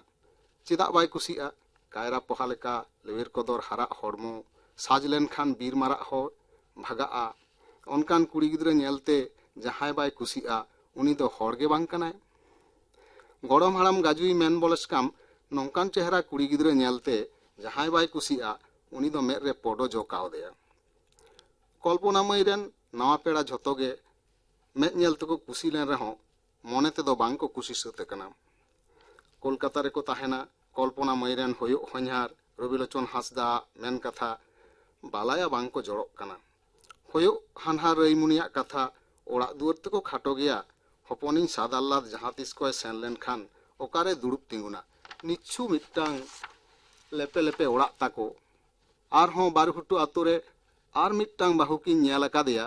ᱪᱮᱫᱟᱜ ᱵᱟᱭ ᱠᱩᱥᱤᱜᱼᱟ? ᱠᱟᱭᱨᱟ ᱯᱚᱦᱟ ᱞᱮᱠᱟ ᱞᱮᱣᱮᱨ ᱠᱚᱫᱚᱨ ᱦᱟᱨᱟᱜ ᱦᱚᱲᱢᱚ, ᱥᱟᱡᱽ ᱞᱮᱱᱠᱷᱟᱱ ᱵᱤᱨ ᱢᱟᱨᱟᱜ ᱦᱚᱸ ᱵᱷᱟᱜᱟᱜᱼᱟ᱾ ᱚᱱᱠᱟᱱ ᱠᱩᱲᱤ ᱜᱤᱫᱽᱨᱟᱹ ᱧᱮᱞᱛᱮ ᱡᱟᱦᱟᱸᱭ ᱵᱟᱭ ᱠᱩᱥᱤᱜᱼᱟ, ᱩᱱᱤ ᱫᱚ ᱦᱚᱲ ᱜᱮ ᱵᱟᱝ ᱠᱟᱱᱟᱭ᱾ ᱜᱚᱲᱚᱢ ᱦᱟᱲᱟᱢ ᱜᱟᱡᱩᱭ ᱢᱮᱱ ᱵᱚᱞᱮᱥᱠᱟᱢ, ᱱᱚᱝᱠᱟᱱ ᱪᱮᱦᱨᱟ ᱠᱩᱲᱤ ᱜᱤᱫᱽᱨᱟᱹ ᱧᱮᱞᱛᱮ ᱡᱟᱦᱟᱸᱭ ᱵᱟᱭ ᱠᱩᱥᱤᱜᱼᱟ, ᱩᱱᱤ ᱫᱚ ᱢᱮᱫ ᱨᱮ ᱯᱚᱰᱚ ᱡᱚ ᱠᱟᱣᱫᱮᱭᱟ᱾ ᱠᱚᱞᱯᱚᱱᱟ ᱢᱟᱹᱭ ᱨᱮᱱ ᱱᱟᱣᱟ ᱯᱮᱲᱟ ᱡᱷᱚᱛᱚ ᱜᱮ ᱢᱮᱫ ᱧᱮᱞ ᱛᱮᱠᱚ ᱠᱩᱥᱤ ᱞᱮᱱ ᱨᱮᱦᱚᱸ, ᱢᱚᱱᱮ ᱛᱮᱫᱚ ᱵᱟᱝ ᱠᱚ ᱠᱩᱥᱤ ᱥᱟᱹᱛ ᱟᱠᱟᱱᱟ᱾ ᱠᱳᱞᱠᱟᱛᱟ ᱨᱮᱠᱚ ᱛᱟᱦᱮᱱᱟ᱾ ᱠᱚᱞᱯᱚᱱᱟ ᱢᱟᱹᱭ ᱨᱮᱱ ᱦᱩᱭᱩᱜ ᱦᱚᱧᱦᱟᱨ ᱨᱚᱵᱤᱞᱳᱪᱚᱱ ᱦᱟᱸᱥᱫᱟ ᱢᱮᱱ ᱠᱟᱛᱷᱟ ᱵᱟᱞᱟᱭᱟ ᱵᱟᱝ ᱠᱚ ᱡᱚᱲᱚᱜ ᱠᱟᱱᱟ᱾ ᱦᱩᱭᱩᱜ ᱦᱟᱱᱦᱟᱨ ᱨᱟᱹᱭᱢᱩᱱᱤᱭᱟᱜ ᱠᱟᱛᱷᱟ, ᱚᱲᱟᱜ ᱫᱩᱣᱟᱹᱨ ᱛᱮᱠᱚ ᱠᱷᱟᱴᱚ ᱜᱮᱭᱟ᱾ ᱦᱚᱯᱚᱱᱤᱧ ᱥᱟᱫ ᱟᱦᱞᱟᱫ ᱡᱟᱦᱟᱸ ᱛᱤᱥ ᱠᱚᱭ ᱥᱮᱱ ᱞᱮᱱᱠᱷᱟᱱ ᱚᱠᱟᱨᱮ ᱫᱩᱲᱩᱵ ᱛᱤᱸᱜᱩᱱᱟ? ᱱᱤᱪᱷᱩ ᱢᱤᱫᱴᱟᱝ ᱞᱮᱯᱮ ᱞᱮᱯᱮ ᱚᱲᱟᱜ ᱛᱟᱠᱚ᱾ ᱟᱨᱦᱚᱸ ᱵᱟᱨᱦᱩᱴᱩ ᱟᱛᱳ ᱨᱮ ᱟᱨ ᱢᱤᱫᱴᱟᱝ ᱵᱟᱹᱦᱩ ᱠᱤᱱ ᱧᱮᱞ ᱟᱠᱟᱫᱮᱭᱟ᱾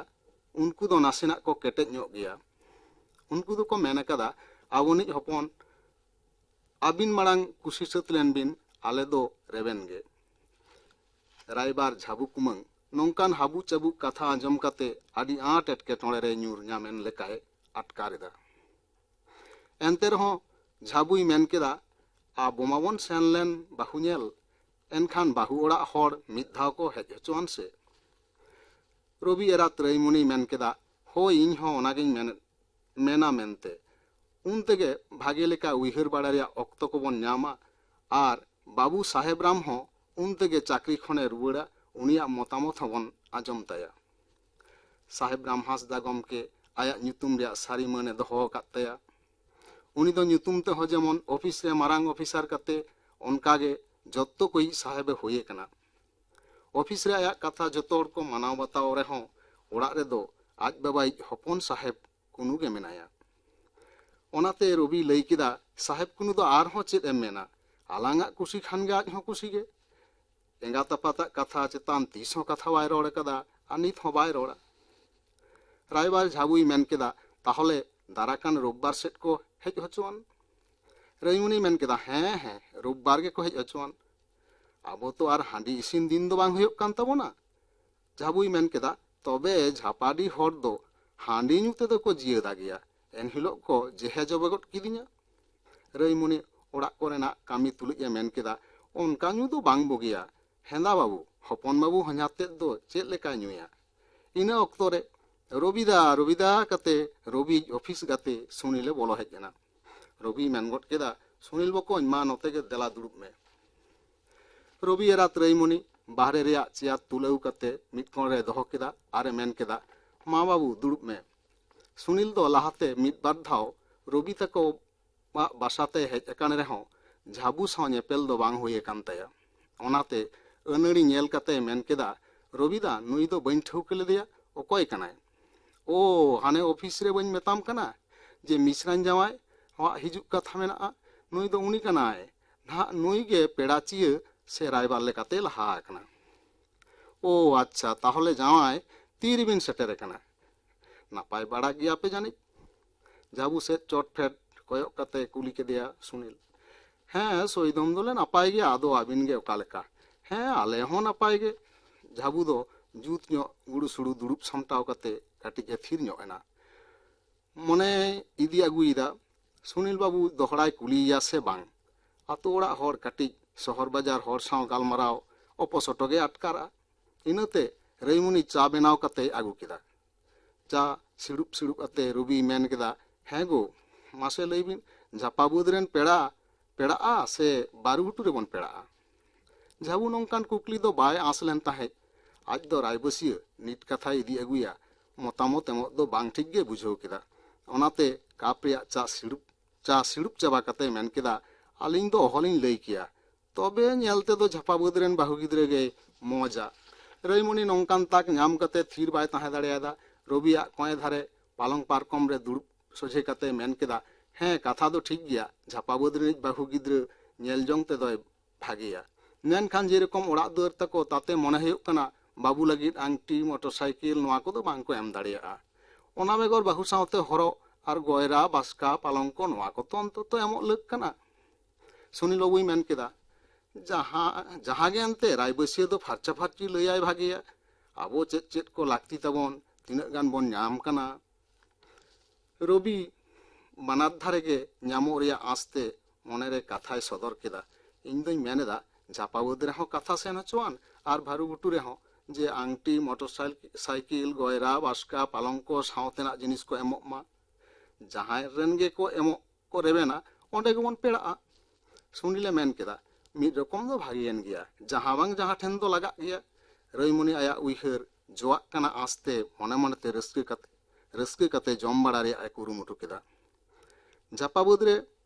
ᱩᱱᱠᱩ ᱫᱚ ᱱᱟᱥᱮᱱᱟᱜ ᱠᱚ ᱠᱮᱴᱮᱡ ᱧᱚᱜ ᱜᱮᱭᱟ᱾ ᱩᱱᱠᱩ ᱫᱚᱠᱚ ᱢᱮᱱ ᱟᱠᱟᱫᱟ, ᱟᱵᱚᱱᱤᱡ ᱦᱚᱯᱚᱱ ᱟᱹᱵᱤᱱ ᱢᱟᱲᱟᱝ ᱠᱩᱥᱤ ᱥᱟᱹᱛ ᱞᱮᱱ ᱵᱤᱱ, ᱟᱞᱮ ᱫᱚ ᱨᱮᱵᱮᱱ ᱜᱮ᱾ ᱨᱟᱭᱵᱟᱨ ᱡᱷᱟᱵᱩ ᱠᱩᱢᱟᱹᱝ ᱱᱚᱝᱠᱟᱱ ᱦᱟᱹᱵᱩ ᱪᱟᱹᱵᱩ ᱠᱟᱛᱷᱟ ᱟᱸᱡᱚᱢ ᱠᱟᱛᱮ ᱟᱹᱰᱤ ᱟᱸᱴ ᱮᱴᱠᱮᱴᱚᱬᱮ ᱨᱮ ᱧᱩᱨ ᱧᱟᱢᱮᱱ ᱞᱮᱠᱟᱭ ᱟᱴᱠᱟᱨ ᱮᱫᱟ᱾ ᱮᱱᱛᱮ ᱨᱮᱦᱚᱸ ᱡᱷᱟᱵᱩᱭ ᱢᱮᱱ ᱠᱮᱫᱟ, ᱟᱵᱚ ᱢᱟᱵᱚᱱ ᱥᱮᱱ ᱞᱮᱱ ᱵᱟᱹᱦᱩ ᱧᱮᱞ, ᱮᱱᱠᱷᱟᱱ ᱵᱟᱹᱦᱩ ᱚᱲᱟᱜ ᱦᱚᱲ ᱢᱤᱫ ᱫᱷᱟᱣ ᱠᱚ ᱦᱮᱡ ᱦᱚᱪᱚᱣᱟᱱ ᱥᱮ᱾ ᱨᱚᱵᱤ ᱮᱨᱟᱛ ᱨᱟᱹᱭᱢᱩᱱᱤᱭ ᱢᱮᱱ ᱠᱮᱫᱟ, ᱦᱳᱭ, ᱤᱧ ᱦᱚᱸ ᱚᱱᱟᱜᱤᱧ ᱢᱮᱱ, ᱢᱮᱱᱟ ᱢᱮᱱᱛᱮ᱾ ᱩᱱ ᱛᱮᱜᱮ ᱵᱷᱟᱜᱮ ᱞᱮᱠᱟ ᱩᱭᱦᱟᱹᱨ ᱵᱟᱲᱟ ᱨᱮᱭᱟᱜ ᱚᱠᱛᱚ ᱠᱚᱵᱚᱱ ᱧᱟᱢᱟ ᱟᱨ ᱵᱟᱹᱵᱩ ᱥᱟᱦᱮᱵ ᱨᱟᱢ ᱦᱚᱸ ᱩᱱ ᱛᱮᱜᱮ ᱪᱟᱹᱠᱨᱤ ᱠᱷᱚᱱᱮ ᱨᱩᱣᱟᱹᱲᱟ, ᱩᱱᱤᱭᱟᱜ ᱢᱚᱛᱟᱢᱚᱛ ᱦᱚᱸᱵᱚᱱ ᱟᱸᱡᱚᱢ ᱛᱟᱭᱟ᱾ ᱥᱟᱦᱮᱵ ᱨᱟᱢ ᱦᱟᱸᱥᱫᱟ ᱜᱚᱢᱠᱮ ᱟᱭᱟᱜ ᱧᱩᱛᱩᱢ ᱨᱮᱭᱟᱜ ᱥᱟᱹᱨᱤ ᱢᱟᱹᱱ ᱮ ᱫᱚᱦᱚ ᱟᱠᱟᱫ ᱛᱟᱭᱟ᱾ ᱩᱱᱤ ᱫᱚ ᱧᱩᱛᱩᱢ ᱛᱮᱦᱚᱸ ᱡᱮᱢᱚᱱ ᱚᱯᱷᱤᱥ ᱨᱮ ᱢᱟᱨᱟᱝ ᱚᱯᱷᱤᱥᱟᱨ ᱠᱟᱛᱮ, ᱚᱱᱠᱟᱜᱮ ᱡᱚᱛᱚ ᱠᱚᱭᱤᱡ ᱥᱟᱦᱮᱵ ᱮ ᱦᱩᱭ ᱟᱠᱟᱱᱟ᱾ ᱚᱯᱷᱤᱥ ᱨᱮ ᱟᱭᱟᱜ ᱠᱟᱛᱷᱟ ᱡᱚᱛᱚ ᱦᱚᱲ ᱠᱚ ᱢᱟᱱᱟᱣ ᱵᱟᱛᱟᱣ ᱨᱮᱦᱚᱸ, ᱚᱲᱟᱜ ᱨᱮᱫᱚ ᱟᱡ ᱵᱟᱵᱟᱭᱤᱡ ᱦᱚᱯᱚᱱ ᱥᱟᱦᱮᱵ ᱠᱩᱱᱩ ᱜᱮ ᱢᱮᱱᱟᱭᱟ᱾ ᱚᱱᱟᱛᱮ ᱨᱚᱵᱤ ᱞᱟᱹᱭ ᱠᱮᱫᱟ, ᱥᱟᱦᱮᱵ ᱠᱩᱱᱩ ᱫᱚ ᱟᱨᱦᱚᱸ ᱪᱮᱫ ᱮᱢ ᱢᱮᱱᱟ, ᱟᱞᱟᱝᱟᱜ ᱠᱩᱥᱤ ᱠᱷᱟᱱ ᱜᱮ ᱟᱡ ᱦᱚᱸ ᱠᱩᱥᱤ ᱜᱮ᱾ ᱮᱸᱜᱟᱛ ᱟᱯᱟᱛᱟᱜ ᱠᱟᱛᱷᱟ ᱪᱮᱛᱟᱱ ᱛᱤᱥ ᱦᱚᱸ ᱠᱟᱛᱷᱟ ᱵᱟᱭ ᱨᱚᱲ ᱟᱠᱟᱫᱟ ᱟᱨ ᱱᱤᱛ ᱦᱚᱸ ᱵᱟᱭ ᱨᱚᱲᱟ᱾ ᱨᱟᱭᱵᱟᱨ ᱡᱷᱟᱵᱩᱭ ᱢᱮᱱ ᱠᱮᱫᱟ, ᱛᱟᱦᱚᱞᱮ ᱫᱟᱨᱟᱠᱟᱱ ᱨᱳᱵᱵᱟᱨ ᱥᱮᱫ ᱠᱚ ᱦᱮᱡ ᱦᱚᱪᱚᱣᱟᱱ᱾ ᱨᱟᱹᱭᱢᱩᱱᱤᱭ ᱢᱮᱱ ᱠᱮᱫᱟ, ᱦᱮᱸ, ᱦᱮᱸ, ᱨᱳᱵᱵᱟᱨ ᱜᱮᱠᱚ ᱦᱮᱡ ᱦᱚᱪᱚᱣᱟᱱ᱾ ᱟᱵᱚ ᱛᱚ ᱟᱨ ᱦᱟᱺᱰᱤ ᱤᱥᱤᱱ ᱫᱤᱱ ᱫᱚ ᱵᱟᱝ ᱦᱩᱭᱩᱜ ᱠᱟᱱ ᱛᱟᱵᱚᱱᱟ᱾ ᱡᱷᱟᱵᱩᱭ ᱢᱮᱱ ᱠᱮᱫᱟ, ᱛᱚᱵᱮ ᱡᱷᱟᱯᱟᱰᱤ ᱦᱚᱲ ᱫᱚ ᱦᱟᱺᱰᱤ ᱧᱩ ᱛᱮᱫᱚ ᱠᱚ ᱡᱤᱭᱟᱹᱫᱟ ᱜᱮᱭᱟ᱾ ᱮᱱᱦᱤᱞᱳᱜ ᱠᱚ ᱡᱮᱦᱮ ᱡᱚᱵᱮ ᱜᱚᱫ ᱠᱤᱫᱤᱧᱟ᱾ ᱨᱟᱹᱭᱢᱩᱱᱤ ᱚᱲᱟᱜ ᱠᱚᱨᱮᱱᱟᱜ ᱠᱟᱹᱢᱤ ᱛᱩᱞᱩᱡ ᱮ ᱢᱮᱱ ᱠᱮᱫᱟ, ᱚᱱᱠᱟ ᱧᱩ ᱫᱚ ᱵᱟᱝ ᱵᱩᱜᱤᱭᱟ᱾ ᱦᱮᱸᱫᱟ ᱵᱟᱹᱵᱩ, ᱦᱚᱯᱚᱱ ᱵᱟᱹᱵᱩ ᱦᱚᱧᱦᱟᱨ ᱛᱮᱫ ᱫᱚ ᱪᱮᱫ ᱞᱮᱠᱟᱭ ᱧᱩᱭᱟ? ᱤᱱᱟᱹ ᱚᱠᱛᱚ ᱨᱮ, "ᱨᱚᱵᱤᱫᱟ, ᱨᱚᱵᱤᱫᱟ" ᱠᱟᱛᱮ ᱨᱚᱵᱤᱭᱤᱡ ᱚᱯᱷᱤᱥ ᱜᱟᱛᱮ ᱥᱩᱱᱤᱞᱮ ᱵᱚᱞᱚ ᱦᱮᱡ ᱮᱱᱟ᱾ ᱨᱚᱵᱤᱭ ᱢᱮᱱ ᱜᱚᱫ ᱠᱮᱫᱟ, "ᱥᱩᱱᱤᱞ ᱵᱚᱠᱚᱧ, ᱢᱟ ᱱᱚᱛᱮ ᱜᱮ ᱫᱮᱞᱟ ᱫᱩᱲᱩᱵ ᱢᱮ᱾" ᱨᱚᱵᱤ ᱮᱨᱟᱛ ᱨᱟᱹᱭᱢᱚᱱᱤ ᱵᱟᱦᱨᱮ ᱨᱮᱭᱟᱜ ᱪᱮᱭᱟᱨ ᱛᱩᱞᱟᱹᱣ ᱠᱟᱛᱮ ᱢᱤᱫ ᱠᱚᱬ ᱨᱮ ᱫᱚᱦᱚ ᱠᱮᱫᱟ ᱟᱨ ᱮ ᱢᱮᱱ ᱠᱮᱫᱟ, "ᱢᱟ ᱵᱟᱹᱵᱩ, ᱫᱩᱲᱩᱵ ᱢᱮ᱾" ᱥᱩᱱᱤᱞ ᱫᱚ ᱞᱟᱦᱟᱛᱮ ᱢᱤᱫ ᱵᱟᱨ ᱫᱷᱟᱣ ᱨᱚᱵᱤ ᱛᱟᱠᱚᱣᱟᱜ ᱵᱟᱥᱟ ᱛᱮ ᱦᱮᱡ ᱟᱠᱟᱱ ᱨᱮᱦᱚᱸ ᱡᱷᱟᱵᱩ ᱥᱟᱶ ᱧᱮᱯᱮᱞ ᱫᱚ ᱵᱟᱝ ᱦᱩᱭ ᱟᱠᱟᱱ ᱛᱟᱭᱟ᱾ ᱚᱱᱟᱛᱮ ᱟᱹᱱᱟᱹᱲᱤ ᱧᱮᱞ ᱠᱟᱛᱮᱭ ᱢᱮᱱ ᱠᱮᱫᱟ, "ᱨᱚᱵᱤᱫᱟ, ᱱᱩᱭ ᱫᱚ ᱵᱟᱹᱧ ᱴᱷᱟᱹᱣᱠᱟᱹ ᱞᱮᱫᱮᱭᱟ, ᱚᱠᱚᱭ ᱠᱟᱱᱟᱭ?" "ᱳ, ᱦᱟᱱᱮ ᱚᱯᱷᱤᱥ ᱨᱮ ᱵᱟᱹᱧ ᱢᱮᱛᱟᱢ ᱠᱟᱱᱟ ᱡᱮ ᱢᱤᱥᱨᱟᱧ ᱡᱟᱶᱟᱭ ᱦᱚᱸ ᱦᱤᱡᱩᱜ ᱠᱟᱛᱷᱟ ᱢᱮᱱᱟᱜᱼᱟ? ᱱᱩᱭ ᱫᱚ ᱩᱱᱤ ᱠᱟᱱᱟᱭ᱾ ᱱᱟᱦᱟᱜ ᱱᱩᱭ ᱜᱮ ᱯᱮᱲᱟ ᱪᱤᱭᱟᱹ ᱥᱮ ᱨᱟᱭᱵᱟᱨ ᱞᱮᱠᱟᱛᱮ ᱞᱟᱦᱟ ᱟᱠᱟᱱᱟ᱾" "ᱳ ᱟᱪᱪᱷᱟ, ᱛᱟᱦᱚᱞᱮ ᱡᱟᱶᱟᱭ, ᱛᱤ ᱨᱮᱵᱤᱱ ᱥᱮᱴᱮᱨ ᱟᱠᱟᱱᱟ? ᱱᱟᱯᱟᱭ ᱵᱟᱲᱟ ᱜᱮᱭᱟᱯᱮ ᱡᱟᱹᱱᱤᱡ?" ᱡᱷᱟᱵᱩ ᱥᱮᱫ ᱪᱚᱴ ᱯᱷᱮᱰ ᱠᱚᱭᱚᱜ ᱠᱟᱛᱮ ᱠᱩᱞᱤ ᱠᱮᱫᱮᱭᱟ ᱥᱩᱱᱤᱞ᱾ "ᱦᱮᱸ, ᱥᱚᱭᱫᱚᱢ ᱫᱚᱞᱮ ᱱᱟᱯᱟᱭ ᱜᱮᱭᱟ, ᱟᱫᱚ ᱟᱹᱵᱤᱱ ᱜᱮ ᱚᱠᱟ ᱞᱮᱠᱟ?" "ᱦᱮᱸ, ᱟᱞᱮ ᱦᱚᱸ ᱱᱟᱯᱟᱭ ᱜᱮ᱾" ᱡᱷᱟᱵᱩ ᱫᱚ ᱡᱩᱛ ᱧᱚᱜ ᱜᱩᱲᱩ ᱥᱩᱲᱩ ᱫᱩᱲᱩᱵ ᱥᱟᱢᱴᱟᱣ ᱠᱟᱛᱮ ᱠᱟᱹᱴᱤᱡ ᱮ ᱛᱷᱤᱨ ᱧᱚᱜ ᱮᱱᱟ᱾ ᱢᱚᱱᱮᱭ ᱤᱫᱤ ᱟᱹᱜᱩᱭᱮᱫᱟ, ᱥᱩᱱᱤᱞ ᱵᱟᱹᱵᱩ ᱫᱚᱦᱲᱟᱭ ᱠᱩᱞᱤᱭᱮᱭᱟ ᱥᱮ ᱵᱟᱝ᱾ ᱟᱛᱳ ᱚᱲᱟᱜ ᱦᱚᱲ ᱠᱟᱹᱴᱤᱡ ᱥᱚᱦᱚᱨ ᱵᱟᱡᱟᱨ ᱦᱚᱲ ᱥᱟᱶ ᱜᱟᱞᱢᱟᱨᱟᱣ ᱚᱯᱚᱥᱚᱴᱚ ᱜᱮ ᱟᱴᱠᱟᱨᱟ᱾ ᱤᱱᱟᱹᱛᱮ ᱨᱟᱹᱭᱢᱚᱱᱤ ᱪᱟ ᱵᱮᱱᱟᱣ ᱠᱟᱛᱮᱭ ᱟᱹᱜᱩ ᱠᱮᱫᱟ᱾ ᱪᱟ ᱥᱤᱲᱩᱵ ᱥᱤᱲᱩᱵ ᱟᱛᱮ ᱨᱚᱵᱤᱭ ᱢᱮᱱ ᱠᱮᱫᱟ, "ᱦᱮᱸ ᱜᱳ, ᱢᱟᱥᱮ ᱞᱟᱹᱭ ᱵᱤᱱ, ᱡᱷᱟᱯᱟ ᱵᱟᱹᱫᱽ ᱨᱮᱱ ᱯᱮᱲᱟ ᱯᱮᱲᱟᱜᱼᱟ ᱥᱮ ᱵᱟᱹᱨᱩ ᱜᱷᱩᱴᱩ ᱨᱮᱵᱚᱱ ᱯᱮᱲᱟᱜᱼᱟ?" ᱡᱷᱟᱵᱩ ᱱᱚᱝᱠᱟᱱ ᱠᱩᱠᱞᱤ ᱫᱚ ᱵᱟᱭ ᱟᱸᱥ ᱞᱮᱱ ᱛᱟᱦᱮᱸᱫ᱾ ᱟᱡ ᱫᱚ ᱨᱟᱭᱵᱟᱹᱥᱤᱭᱟᱹ ᱱᱤᱛ ᱠᱟᱛᱷᱟᱭ ᱤᱫᱤ ᱟᱹᱜᱩᱭᱟ, ᱢᱚᱛᱟᱢᱚᱛ ᱮᱢᱚᱜ ᱫᱚ ᱵᱟᱝ ᱴᱷᱤᱠ ᱜᱮ ᱵᱩᱡᱷᱟᱹᱣ ᱠᱮᱫᱟ᱾ ᱚᱱᱟᱛᱮ ᱠᱟᱯ ᱨᱮᱭᱟᱜ ᱪᱟ ᱥᱤᱲᱩᱵ, ᱪᱟ ᱥᱤᱲᱩᱵ ᱪᱟᱵᱟ ᱠᱟᱛᱮ ᱢᱮᱱ ᱠᱮᱫᱟ, "ᱟᱹᱞᱤᱧ ᱫᱚ ᱚᱦᱚᱞᱤᱧ ᱞᱟᱹᱭ ᱠᱮᱭᱟ, ᱛᱚᱵᱮ ᱧᱮᱞ ᱛᱮᱫᱚ ᱡᱷᱟᱯᱟ ᱵᱟᱹᱫᱽ ᱨᱮᱱ ᱵᱟᱹᱦᱩ ᱜᱤᱫᱽᱨᱟᱹ ᱜᱮᱭ ᱢᱚᱡᱟ᱾" ᱨᱟᱹᱭᱢᱚᱱᱤ ᱱᱚᱝᱠᱟᱱ ᱛᱟᱠ ᱧᱟᱢ ᱠᱟᱛᱮ ᱛᱷᱤᱨ ᱵᱟᱭ ᱛᱟᱦᱮᱸ ᱫᱟᱲᱮᱭᱟᱫᱟ᱾ ᱨᱚᱵᱤᱭᱟᱜ ᱠᱚᱸᱭᱮ ᱫᱷᱟᱨᱮ ᱯᱟᱞᱚᱝ ᱯᱟᱨᱠᱚᱢ ᱨᱮ ᱫᱩᱲᱩᱵ ᱥᱚᱡᱷᱮ ᱠᱟᱛᱮ ᱢᱮᱱ ᱠᱮᱫᱟ, "ᱦᱮᱸ, ᱠᱟᱛᱷᱟ ᱫᱚ ᱴᱷᱤᱠ ᱜᱮᱭᱟ, ᱡᱷᱟᱯᱟ ᱵᱟᱹᱫᱽ ᱨᱤᱱᱤᱡ ᱵᱟᱹᱦᱩ ᱜᱤᱫᱽᱨᱟᱹ ᱧᱮᱞ ᱡᱚᱝ ᱛᱮᱫᱚᱭ ᱵᱷᱟᱜᱮᱭᱟ᱾ ᱢᱮᱱᱠᱷᱟᱱ ᱡᱮᱨᱚᱠᱚᱢ ᱚᱲᱟᱜ ᱫᱩᱣᱟᱹᱨ ᱛᱟᱠᱚ, ᱛᱟᱛᱮ ᱢᱚᱱᱮ ᱦᱩᱭᱩᱜ ᱠᱟᱱᱟ ᱵᱟᱹᱵᱩ ᱞᱟᱹᱜᱤᱫ ᱟᱝᱴᱤ, ᱢᱚᱴᱚᱨ ᱥᱟᱭᱠᱮᱞ, ᱱᱚᱣᱟ ᱠᱚᱫᱚ ᱵᱟᱝ ᱠᱚ ᱮᱢ ᱫᱟᱲᱮᱭᱟᱜᱼᱟ᱾ ᱚᱱᱟ ᱵᱮᱜᱚᱨ ᱵᱟᱹᱦᱩ ᱥᱟᱶᱛᱮ ᱦᱚᱨᱚᱜ ᱟᱨ ᱜᱚᱭᱨᱟ, ᱵᱟᱥᱠᱟ, ᱯᱟᱞᱚᱝᱠᱚ, ᱱᱚᱣᱟ ᱠᱚ ᱛᱚ ᱚᱱᱛᱚᱛᱚ ᱮᱢᱚᱜ ᱞᱟᱹᱠ ᱠᱟᱱᱟ᱾" ᱥᱩᱱᱤᱞ ᱵᱟᱹᱵᱩᱭ ᱢᱮᱱ ᱠᱮᱫᱟ, "ᱡᱟᱦᱟᱸ, ᱡᱟᱦᱟᱸ ᱜᱮ ᱮᱱᱛᱮ, ᱨᱟᱭᱵᱟᱹᱥᱤᱭᱟᱹ ᱫᱚ ᱯᱷᱟᱨᱪᱟ ᱯᱷᱟᱨᱪᱤ ᱞᱟᱹᱭᱟᱭ ᱵᱷᱟᱜᱮᱭᱟ᱾ ᱟᱵᱚ ᱪᱮᱫ ᱪᱮᱫ ᱠᱚ ᱞᱟᱹᱠᱛᱤ ᱛᱟᱵᱚᱱ, ᱛᱤᱱᱟᱹᱜ ᱜᱟᱱ ᱵᱚᱱ ᱧᱟᱢ ᱠᱟᱱᱟ?" ᱨᱚᱵᱤ ᱵᱟᱱᱟᱨ ᱫᱷᱟᱨᱮ ᱜᱮ ᱧᱟᱢᱚᱜ ᱨᱮᱭᱟᱜ ᱟᱸᱥ ᱛᱮ ᱢᱚᱱᱮᱨᱮ ᱠᱟᱛᱷᱟᱭ ᱥᱚᱫᱚᱨ ᱠᱮᱫᱟ, "ᱤᱧ ᱫᱚᱧ ᱢᱮᱱ ᱮᱫᱟ, ᱡᱷᱟᱯᱟ ᱵᱟᱹᱫᱽ ᱨᱮᱦᱚᱸ ᱠᱟᱛᱷᱟ ᱥᱮᱱ ᱦᱚᱪᱚᱣᱟᱱ ᱟᱨ ᱵᱷᱟᱹᱨᱩ ᱜᱷᱩᱴᱩ ᱨᱮᱦᱚᱸ ᱡᱮ ᱟᱝᱴᱤ, ᱢᱚᱴᱚᱨ ᱥᱟᱭᱠᱮᱞ, ᱜᱚᱭᱨᱟ, ᱵᱟᱥᱠᱟ, ᱯᱟᱞᱚᱝᱠᱚ ᱥᱟᱶᱛᱮᱱᱟᱜ ᱡᱤᱱᱤᱥ ᱠᱚ ᱮᱢᱚᱜ ᱢᱟ᱾ ᱡᱟᱦᱟᱸᱭ ᱨᱮᱱ ᱜᱮᱠᱚ ᱮᱢᱚᱜ ᱠᱚ ᱨᱮᱵᱮᱱᱟ, ᱚᱸᱰᱮ ᱜᱮᱵᱚᱱ ᱯᱮᱲᱟᱜᱼᱟ᱾ ᱥᱩᱱᱤᱞᱮ ᱢᱮᱱ ᱠᱮᱫᱟ, "ᱢᱤᱫ ᱨᱚᱠᱚᱢ ᱫᱚ ᱵᱷᱟᱜᱮᱭᱮᱱ ᱜᱮᱭᱟ, ᱡᱟᱦᱟᱸ ᱵᱟᱝ ᱡᱟᱦᱟᱸ ᱴᱷᱮᱱ ᱫᱚ ᱞᱟᱜᱟᱜ ᱜᱮᱭᱟ᱾" ᱨᱟᱹᱭᱢᱚᱱᱤ ᱟᱭᱟᱜ ᱩᱭᱦᱟᱹᱨ ᱡᱚᱣᱟᱜ ᱠᱟᱱᱟ ᱟᱸᱥᱛᱮ, ᱢᱚᱱᱮ ᱢᱚᱱᱮᱛᱮ ᱨᱟᱹᱥᱠᱟᱹ ᱠᱟᱛᱮ, ᱨᱟᱹᱥᱠᱟᱹ ᱠᱟᱛᱮ ᱡᱚᱢ ᱵᱟᱲᱟ ᱨᱮᱭᱟᱜ ᱮ ᱠᱩᱨᱩᱢᱩᱴᱩ ᱠᱮᱫᱟ᱾ ᱡᱟᱯᱟ ᱵᱟᱹᱫᱽ ᱨᱮ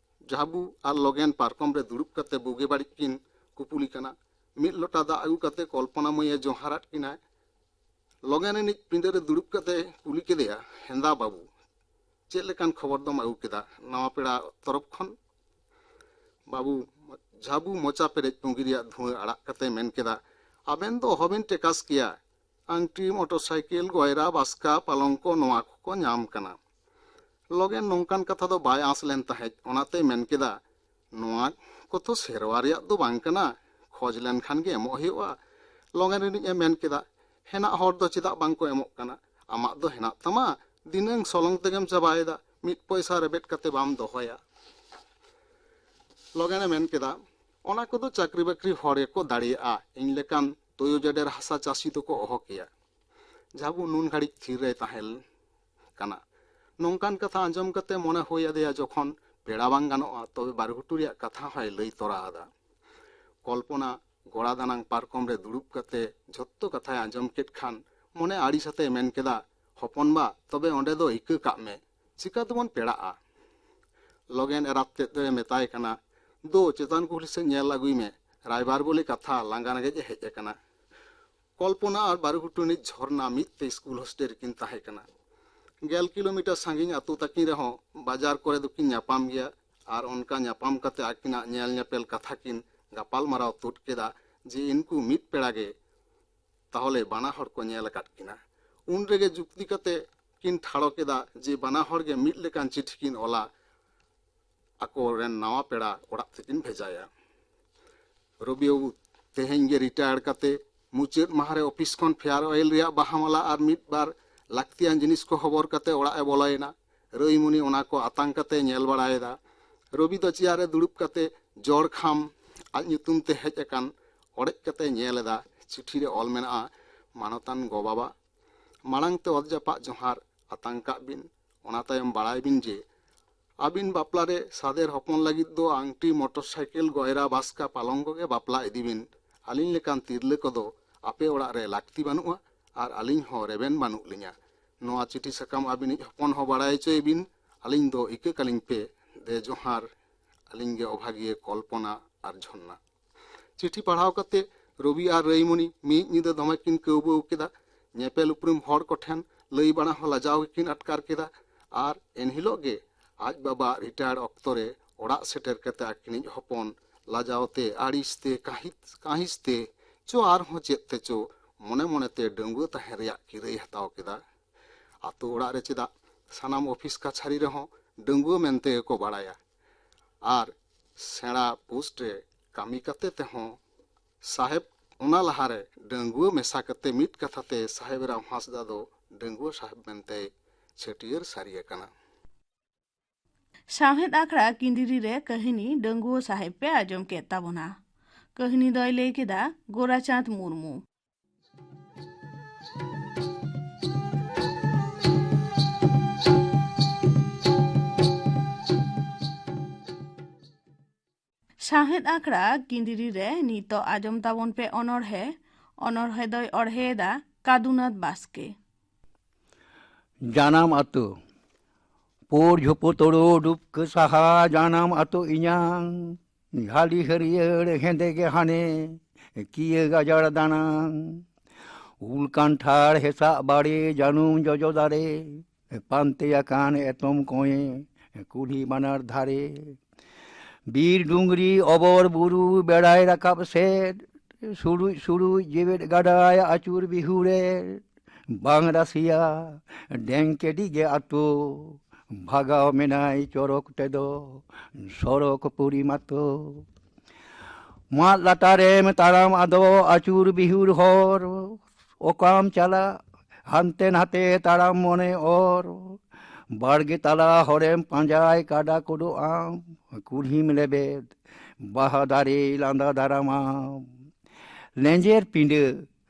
ᱡᱷᱟᱵᱩ ᱟᱨ ᱞᱚᱜᱮᱱ ᱯᱟᱨᱠᱚᱢ ᱨᱮ ᱫᱩᱲᱩᱵ ᱠᱟᱛᱮ ᱵᱩᱜᱤ ᱵᱟᱹᱲᱤᱡ ᱠᱤᱱ ᱠᱩᱯᱩᱞᱤ ᱠᱟᱱᱟ᱾ ᱢᱤᱫ ᱞᱚᱴᱟ ᱫᱟᱜ ᱟᱹᱜᱩ ᱠᱟᱛᱮ ᱠᱚᱞᱯᱚᱱᱟ ᱢᱟᱹᱭᱮ ᱡᱚᱦᱟᱨᱟᱫ ᱠᱤᱱᱟᱭ᱾ ᱞᱚᱜᱮᱱ ᱨᱤᱱᱤᱡ ᱯᱤᱸᱰᱟᱹ ᱨᱮ ᱫᱩᱲᱩᱵ ᱠᱟᱛᱮ ᱠᱩᱞᱤ ᱠᱮᱫᱮᱭᱟ, "ᱦᱮᱸᱫᱟ ᱵᱟᱹᱵᱩ, ᱪᱮᱫ ᱞᱮᱠᱟᱱ ᱠᱷᱚᱵᱚᱨ ᱫᱚᱢ ᱟᱹᱜᱩ ᱠᱮᱫᱟ ᱱᱟᱣᱟ ᱯᱮᱲᱟ ᱛᱚᱨᱚᱯ ᱠᱷᱚᱱ?" ᱵᱟᱹᱵᱩ, ᱡᱷᱟᱵᱩ ᱢᱚᱪᱟ ᱯᱮᱨᱮᱡ ᱯᱩᱸᱜᱤ ᱨᱮᱭᱟᱜ ᱫᱷᱩᱣᱟᱹ ᱟᱲᱟᱜ ᱠᱟᱛᱮ ᱢᱮᱱ ᱠᱮᱫᱟ, "ᱟᱵᱮᱱ ᱫᱚ ᱚᱦᱚᱵᱮᱱ ᱴᱮᱠᱟᱥ ᱠᱮᱭᱟ᱾ ᱟᱝᱴᱤ, ᱢᱚᱴᱚᱨ ᱥᱟᱭᱠᱮᱞ, ᱜᱚᱭᱨᱟ, ᱵᱟᱥᱠᱟ, ᱯᱟᱞᱚᱝᱠᱚ, ᱱᱚᱣᱟ ᱠᱚᱠᱚ ᱧᱟᱢ ᱠᱟᱱᱟ᱾" ᱞᱚᱜᱮᱱ ᱱᱚᱝᱠᱟᱱ ᱠᱟᱛᱷᱟ ᱫᱚ ᱵᱟᱭ ᱟᱸᱥ ᱞᱮᱱ ᱛᱟᱦᱮᱸᱫ, ᱚᱱᱟᱛᱮᱭ ᱢᱮᱱ ᱠᱮᱫᱟ, "ᱱᱚᱣᱟ ᱠᱚᱛᱚ ᱥᱮᱨᱣᱟ ᱨᱮᱭᱟᱜ ᱫᱚ ᱵᱟᱝ ᱠᱟᱱᱟ, ᱠᱷᱚᱡᱽ ᱞᱮᱱᱠᱷᱟᱱ ᱜᱮ ᱮᱢᱚᱜ ᱦᱩᱭᱩᱜᱼᱟ᱾" ᱞᱚᱜᱮᱱ ᱨᱤᱱᱤᱡ ᱮ ᱢᱮᱱ ᱠᱮᱫᱟ, "ᱦᱮᱱᱟᱜ ᱦᱚᱲ ᱫᱚ ᱪᱮᱫᱟᱜ ᱵᱟᱝ ᱠᱚ ᱮᱢᱚᱜ ᱠᱟᱱᱟ? ᱟᱢᱟᱜ ᱫᱚ ᱦᱮᱱᱟᱜ ᱛᱟᱢᱟ, ᱫᱤᱱᱟᱹᱝ ᱥᱚᱞᱚᱝ ᱛᱮᱜᱮᱢ ᱪᱟᱵᱟᱭᱮᱫᱟ, ᱢᱤᱫ ᱯᱚᱭᱥᱟ ᱨᱮᱵᱮᱫ ᱠᱟᱛᱮ ᱵᱟᱢ ᱫᱚᱦᱚᱭᱟ᱾" ᱞᱚᱜᱮᱱ ᱮ ᱢᱮᱱ ᱠᱮᱫᱟ, "ᱚᱱᱟ ᱠᱚᱫᱚ ᱪᱟᱹᱠᱨᱤ ᱵᱟᱹᱠᱨᱤ ᱦᱚᱲ ᱜᱮᱠᱚ ᱫᱟᱲᱮᱭᱟᱜᱼᱟ, ᱤᱧ ᱞᱮᱠᱟᱱ ᱛᱩᱭᱩ ᱡᱮᱰᱮᱨ ᱦᱟᱥᱟ ᱪᱟᱹᱥᱤ ᱫᱚᱠᱚ ᱚᱦᱚ ᱠᱮᱭᱟ᱾" ᱡᱷᱟᱵᱩ ᱱᱩᱱ ᱜᱷᱟᱹᱲᱤᱡ ᱛᱷᱤᱨ ᱨᱮᱭ ᱛᱟᱦᱮᱸ ᱠᱟᱱᱟ᱾ ᱱᱚᱝᱠᱟᱱ ᱠᱟᱛᱷᱟ ᱟᱸᱡᱚᱢ ᱠᱟᱛᱮ ᱢᱚᱱᱮ ᱦᱩᱭ ᱟᱫᱮᱭᱟ, ᱡᱚᱠᱷᱚᱱ ᱯᱮᱲᱟ ᱵᱟᱝ ᱜᱟᱱᱚᱜᱼᱟ, ᱛᱚᱵᱮ ᱵᱟᱹᱨᱩ ᱜᱷᱩᱴᱩ ᱨᱮᱭᱟᱜ ᱠᱟᱛᱷᱟ ᱦᱚᱸᱭ ᱞᱟᱹᱭ ᱛᱚᱨᱟ ᱟᱫᱟ᱾ ᱠᱚᱞᱯᱚᱱᱟ ᱜᱚᱲᱟ ᱫᱟᱱᱟᱝ ᱯᱟᱨᱠᱚᱢ ᱨᱮ ᱫᱩᱲᱩᱵ ᱠᱟᱛᱮ ᱡᱷᱚᱛᱚ ᱠᱟᱛᱷᱟᱭ ᱟᱸᱡᱚᱢ ᱠᱮᱫ ᱠᱷᱟᱱ ᱢᱚᱱᱮ ᱟᱹᱲᱤᱥ ᱟᱛᱮ ᱢᱮᱱ ᱠᱮᱫᱟ, "ᱦᱚᱯᱚᱱ ᱵᱟ, ᱛᱚᱵᱮ ᱚᱸᱰᱮ ᱫᱚ ᱤᱠᱟᱹ ᱠᱟᱜ ᱢᱮ, ᱪᱤᱠᱟ ᱛᱮᱵᱚᱱ ᱯᱮᱲᱟᱜᱼᱟ?" ᱞᱚᱜᱮᱱ ᱮᱨᱟᱛ ᱛᱮᱫ ᱫᱚᱭ ᱢᱮᱛᱟᱭ ᱠᱟᱱᱟ, "ᱫᱳ, ᱪᱮᱛᱟᱱ ᱠᱩᱞᱦᱤ ᱥᱮᱫ ᱧᱮᱞ ᱟᱹᱜᱩᱭ ᱢᱮ, ᱨᱟᱭᱵᱟᱨ ᱵᱚᱞᱮ ᱠᱟᱛᱷᱟ, ᱞᱟᱸᱜᱟ ᱨᱮᱸᱜᱮᱡ ᱮ ᱦᱮᱡ ᱟᱠᱟᱱᱟ᱾" ᱠᱚᱞᱯᱚᱱᱟ ᱟᱨ ᱵᱟᱹᱨᱩ ᱜᱷᱩᱴᱩ ᱨᱤᱱᱤᱡ ᱡᱷᱚᱨᱱᱟ ᱢᱤᱫ ᱛᱮ ᱥᱠᱩᱞ ᱦᱳᱥᱴᱮᱞ ᱨᱮᱠᱤᱱ ᱛᱟᱦᱮᱸ ᱠᱟᱱᱟ᱾ ᱜᱮᱞ ᱠᱤᱞᱳᱢᱤᱴᱟᱨ ᱥᱟᱺᱜᱤᱧ ᱟᱹᱛᱩ ᱛᱟᱹᱠᱤᱱ ᱨᱮᱦᱚᱸ ᱵᱟᱡᱟᱨ ᱠᱚᱨᱮ ᱫᱚᱠᱤᱱ ᱧᱟᱯᱟᱢ ᱜᱮᱭᱟ, ᱟᱨ ᱚᱱᱠᱟ ᱧᱟᱯᱟᱢ ᱠᱟᱛᱮ ᱟᱹᱠᱤᱱᱟᱜ ᱧᱮᱞ ᱧᱮᱯᱮᱞ ᱠᱟᱛᱷᱟ ᱠᱤᱱ ᱜᱟᱯᱟᱞ ᱢᱟᱨᱟᱣ ᱛᱩᱫ ᱠᱮᱫᱟ ᱡᱮ ᱤᱱᱠᱩ ᱢᱤᱫ ᱯᱮᱲᱟ ᱜᱮ ᱛᱟᱦᱚᱞᱮ ᱵᱟᱱᱟ ᱦᱚᱲ ᱠᱚ ᱧᱮᱞ ᱟᱠᱟᱫ ᱠᱤᱱᱟ᱾ ᱩᱱ ᱨᱮᱜᱮ ᱡᱩᱠᱛᱤ ᱠᱟᱛᱮ ᱠᱤᱱ ᱴᱷᱟᱲᱚ ᱠᱮᱫᱟ ᱡᱮ ᱵᱟᱱᱟ ᱦᱚᱲ ᱜᱮ ᱢᱤᱫ ᱞᱮᱠᱟᱱ ᱪᱤᱴᱷᱤ ᱠᱤᱱ ᱚᱞᱟ, ᱟᱠᱚᱨᱮᱱ ᱱᱟᱣᱟ ᱯᱮᱲᱟ ᱚᱲᱟᱜ ᱛᱮᱠᱤᱱ ᱵᱷᱮᱡᱟᱭᱟ᱾ ᱨᱚᱵᱤ ᱵᱟᱹᱵᱩ ᱛᱮᱦᱮᱧ ᱜᱮ ᱨᱤᱴᱟᱭᱟᱨ ᱠᱟᱛᱮ ᱢᱩᱪᱟᱹᱫ ᱢᱟᱦᱟ ᱨᱮ ᱚᱯᱷᱤᱥ ᱠᱷᱚᱱ ᱯᱷᱮᱭᱟᱨᱣᱮᱞ ᱨᱮᱭᱟᱜ ᱵᱟᱦᱟ ᱢᱟᱞᱟ ᱟᱨ ᱢᱤᱫ ᱵᱟᱨ ᱞᱟᱹᱠᱛᱤᱭᱟᱱ ᱡᱤᱱᱤᱥ ᱠᱚ ᱦᱚᱵᱚᱨ ᱠᱟᱛᱮ ᱚᱲᱟᱜ ᱮ ᱵᱚᱞᱚᱭᱮᱱᱟ᱾ ᱨᱟᱹᱭᱢᱩᱱᱤ ᱚᱱᱟ ᱠᱚ ᱟᱛᱟᱝ ᱠᱟᱛᱮ ᱧᱮᱞ ᱵᱟᱲᱟᱭᱮᱫᱟ᱾ ᱨᱚᱵᱤ ᱫᱚ ᱪᱮᱭᱟᱨ ᱨᱮ ᱫᱩᱲᱩᱵ ᱠᱟᱛᱮ ᱡᱚᱲ ᱠᱷᱟᱢ ᱟᱡ ᱧᱩᱛᱩᱢ ᱛᱮ ᱦᱮᱡ ᱟᱠᱟᱱ ᱚᱲᱮᱡ ᱠᱟᱛᱮ ᱧᱮᱞ ᱮᱫᱟ᱾ ᱪᱤᱴᱷᱤ ᱨᱮ ᱚᱞ ᱢᱮᱱᱟᱜᱼᱟ, ᱢᱟᱱᱚᱛᱟᱱ ᱜᱚ ᱵᱟᱵᱟ, ᱢᱟᱲᱟᱝ ᱛᱮ ᱚᱛ ᱡᱟᱯᱟᱜ ᱡᱚᱦᱟᱨ ᱟᱛᱟᱝ ᱠᱟᱜ ᱵᱤᱱ᱾ ᱚᱱᱟ ᱛᱟᱭᱚᱢ ᱵᱟᱲᱟᱭ ᱵᱤᱱ ᱡᱮ ᱟᱹᱵᱤᱱ ᱵᱟᱯᱞᱟ ᱨᱮ ᱥᱟᱫᱮᱨ ᱦᱚᱯᱚᱱ ᱞᱟᱹᱜᱤᱫ ᱫᱚ ᱟᱝᱴᱤ, ᱢᱚᱴᱚᱨ ᱥᱟᱭᱠᱮᱞ, ᱜᱚᱭᱨᱟ, ᱵᱟᱥᱠᱟ, ᱯᱟᱞᱚᱝᱠᱚ ᱜᱮ ᱵᱟᱯᱞᱟ ᱤᱫᱤ ᱵᱤᱱ᱾ ᱟᱹᱞᱤᱧ ᱞᱮᱠᱟᱱ ᱛᱤᱨᱞᱟᱹ ᱠᱚᱫᱚ ᱟᱯᱮ ᱚᱲᱟᱜ ᱨᱮ ᱞᱟᱹᱠᱛᱤ ᱵᱟᱹᱱᱩᱜᱼᱟ ᱟᱨ ᱟᱹᱞᱤᱧ ᱦᱚᱸ ᱨᱮᱵᱮᱱ ᱵᱟᱹᱱᱩᱜ ᱞᱤᱧᱟ᱾ ᱱᱚᱣᱟ ᱪᱤᱴᱷᱤ ᱥᱟᱠᱟᱢ ᱟᱹᱵᱤᱱᱤᱡ ᱦᱚᱯᱚᱱ ᱦᱚᱸ ᱵᱟᱲᱟᱭ ᱦᱚᱪᱚᱭᱮ ᱵᱤᱱ᱾ ᱟᱹᱞᱤᱧ ᱫᱚ ᱤᱠᱟᱹ ᱠᱟᱹᱞᱤᱧ ᱯᱮ᱾ ᱫᱮ ᱡᱚᱦᱟᱨ, ᱟᱹᱞᱤᱧ ᱜᱮ ᱚᱵᱷᱟᱜᱤᱭᱟᱹ ᱠᱚᱞᱯᱚᱱᱟ ᱟᱨ ᱡᱷᱚᱨᱱᱟ᱾ ᱪᱤᱴᱷᱤ ᱯᱟᱲᱦᱟᱣ ᱠᱟᱛᱮ ᱨᱚᱵᱤ ᱟᱨ ᱨᱟᱹᱭᱢᱚᱱᱤ ᱢᱤᱫ ᱧᱤᱫᱟᱹ ᱫᱚᱢᱮ ᱠᱤᱱ ᱠᱟᱹᱣᱵᱟᱹᱣ ᱠᱮᱫᱟ᱾ ᱧᱮᱯᱮᱞ ᱩᱯᱨᱩᱢ ᱦᱚᱲ ᱠᱚᱴᱷᱮᱱ ᱞᱟᱹᱭ ᱵᱟᱲᱟ ᱦᱚᱸ ᱞᱟᱡᱟᱣ ᱜᱮᱠᱤᱱ ᱟᱴᱠᱟᱨ ᱠᱮᱫᱟ᱾ ᱟᱨ ᱮᱱᱦᱤᱞᱳᱜ ᱜᱮ ᱟᱡ ᱵᱟᱵᱟ ᱨᱤᱴᱟᱭᱟᱨᱰ ᱚᱠᱛᱚ ᱨᱮ ᱚᱲᱟᱜ ᱥᱮᱴᱮᱨ ᱠᱟᱛᱮ ᱟᱹᱠᱤᱱᱤᱡ ᱦᱚᱯᱚᱱ ᱞᱟᱡᱟᱣ ᱛᱮ, ᱟᱹᱲᱤᱥ ᱛᱮ, ᱠᱟᱹᱦᱤᱥ, ᱠᱟᱹᱦᱤᱥ ᱛᱮ ᱪᱚ ᱟᱨᱦᱚᱸ ᱪᱮᱫ ᱛᱮᱪᱚ ᱢᱚᱱᱮ ᱢᱚᱱᱮᱛᱮ ᱰᱟᱺᱜᱩᱣᱟᱹ ᱛᱟᱦᱮᱸ ᱨᱮᱭᱟᱜ ᱠᱤᱨᱟᱹᱭ ᱦᱟᱛᱟᱣ ᱠᱮᱫᱟ᱾ ᱟᱛᱳ ᱚᱲᱟᱜ ᱨᱮ ᱪᱮᱫᱟᱜ ᱥᱟᱱᱟᱢ ᱚᱯᱷᱤᱥ ᱠᱟᱪᱷᱟᱨᱤ ᱨᱮᱦᱚᱸ ᱰᱟᱺᱜᱩᱣᱟᱹ ᱢᱮᱱᱛᱮ ᱜᱮᱠᱚ ᱵᱟᱲᱟᱭᱟ᱾ ᱟᱨ ᱥᱮᱬᱟ ᱯᱳᱥᱴ ᱨᱮ ᱠᱟᱹᱢᱤ ᱠᱟᱛᱮ ᱛᱮᱦᱚᱸ ᱥᱟᱦᱮᱵᱽ, ᱚᱱᱟ ᱞᱟᱦᱟᱨᱮ ᱰᱟᱺᱜᱩᱣᱟᱹ ᱢᱮᱥᱟ ᱠᱟᱛᱮ ᱢᱤᱫ ᱠᱟᱛᱷᱟ ᱛᱮ ᱥᱟᱦᱮᱵᱽ ᱨᱟᱢ ᱦᱟᱸᱥᱫᱟ ᱫᱚ ᱰᱟᱺᱜᱩᱣᱟᱹ ᱥᱟᱦᱮᱵᱽ ᱢᱮᱱᱛᱮᱭ ᱪᱷᱟᱹᱴᱭᱟᱹᱨ ᱥᱟᱹᱨᱤ ᱟᱠᱟᱱᱟ᱾ ᱥᱟᱶᱦᱮᱫ ᱟᱠᱷᱲᱟ ᱠᱤᱸᱫᱽᱨᱤ ᱨᱮ ᱠᱟᱹᱦᱱᱤ ᱰᱟᱺᱜᱩᱣᱟᱹ ᱥᱟᱦᱮᱵᱽ ᱯᱮ ᱟᱸᱡᱚᱢ ᱠᱮᱫ ᱛᱟᱵᱚᱱᱟ᱾ ᱠᱟᱹᱦᱱᱤ ᱫᱚᱭ ᱞᱟᱹᱭ ᱠᱮᱫᱟ ᱜᱳᱨᱟᱪᱟᱸᱫᱽ ᱢᱩᱨᱢᱩ᱾ ᱥᱟᱶᱦᱮᱫ ᱟᱠᱷᱲᱟ ᱠᱤᱸᱫᱽᱨᱤ ᱨᱮ ᱱᱤᱛᱚᱜ ᱟᱸᱡᱚᱢ ᱛᱟᱵᱚᱱ ᱯᱮ ᱚᱱᱚᱬᱦᱮ᱾ ᱚᱱᱚᱬᱦᱮ ᱫᱚᱭ ᱚᱬᱦᱮᱭᱮᱫᱟ ᱠᱟᱫᱩᱱᱟᱛᱷ ᱵᱟᱥᱠᱮ᱾ ᱡᱟᱱᱟᱢ ᱟᱛᱳ᱾ ᱯᱳᱨ ᱡᱷᱩᱯᱩ ᱛᱳᱲᱳ ᱰᱩᱵᱠᱟᱹ ᱥᱟᱦᱟ ᱡᱟᱱᱟᱢ ᱟᱛᱳ ᱤᱧᱟᱝ᱾ ᱡᱷᱟᱹᱞᱤ ᱦᱟᱹᱨᱭᱟᱹᱲ ᱦᱮᱸᱫᱮ ᱜᱮ ᱦᱟᱱᱮ ᱠᱤᱭᱟᱹ ᱜᱟᱡᱟᱲ ᱫᱟᱱᱟᱝ᱾ ᱩᱞ ᱠᱟᱱᱴᱷᱟᱲ ᱦᱮᱸᱥᱟᱜ ᱵᱟᱲᱮ ᱡᱟᱹᱱᱩᱢ ᱡᱚᱡᱚ ᱫᱟᱨᱮ᱾ ᱯᱟᱱᱛᱮ ᱟᱠᱟᱱ ᱮᱛᱚᱢ ᱠᱚᱸᱭᱮ ᱠᱩᱞᱦᱤ ᱵᱟᱱᱟᱨ ᱫᱷᱟᱨᱮ᱾ ᱵᱤᱨ ᱰᱩᱝᱨᱤ ᱚᱵᱚᱨ ᱵᱩᱨᱩ ᱵᱮᱲᱟᱭ ᱨᱟᱠᱟᱵ ᱥᱮᱫ᱾ ᱥᱩᱲᱩᱡ ᱥᱩᱲᱩᱡ ᱡᱮᱣᱮᱫ ᱜᱟᱰᱟᱭ ᱟᱹᱪᱩᱨ ᱵᱤᱦᱩᱨᱮ᱾ ᱵᱟᱝ ᱨᱟᱥᱤᱭᱟ ᱰᱮᱝᱠᱮᱰᱤ ᱜᱮ ᱟᱛᱳ᱾ ᱵᱷᱟᱜᱟᱣ ᱢᱮᱱᱟᱭ ᱪᱚᱨᱚᱠ ᱛᱮᱫᱚ ᱥᱚᱨᱚᱠ ᱯᱩᱨᱤ ᱢᱟᱛᱳ᱾ ᱢᱟᱫ ᱞᱟᱛᱟᱨᱮᱢ ᱛᱟᱲᱟᱢ ᱟᱫᱚ ᱟᱹᱪᱩᱨ ᱵᱤᱦᱩᱨ ᱦᱚᱨ᱾ ᱚᱠᱟᱢ ᱪᱟᱞᱟᱜ ᱦᱟᱱᱛᱮ ᱱᱟᱛᱮ ᱛᱟᱲᱟᱢ ᱢᱚᱱᱮ ᱚᱨ᱾ ᱵᱟᱲᱜᱮ ᱛᱟᱞᱟ ᱦᱚᱨᱮᱢ ᱯᱟᱸᱡᱟᱭ ᱠᱟᱰᱟ ᱠᱚᱫᱚ ᱟᱢ᱾ ᱠᱩᱞᱦᱤᱢ ᱞᱮᱵᱮᱫ ᱵᱟᱦᱟ ᱫᱟᱨᱮ ᱞᱟᱸᱫᱟ ᱫᱟᱨᱟᱢᱟᱢ᱾ ᱞᱮᱸᱡᱮᱨ ᱯᱤᱸᱰᱟᱹ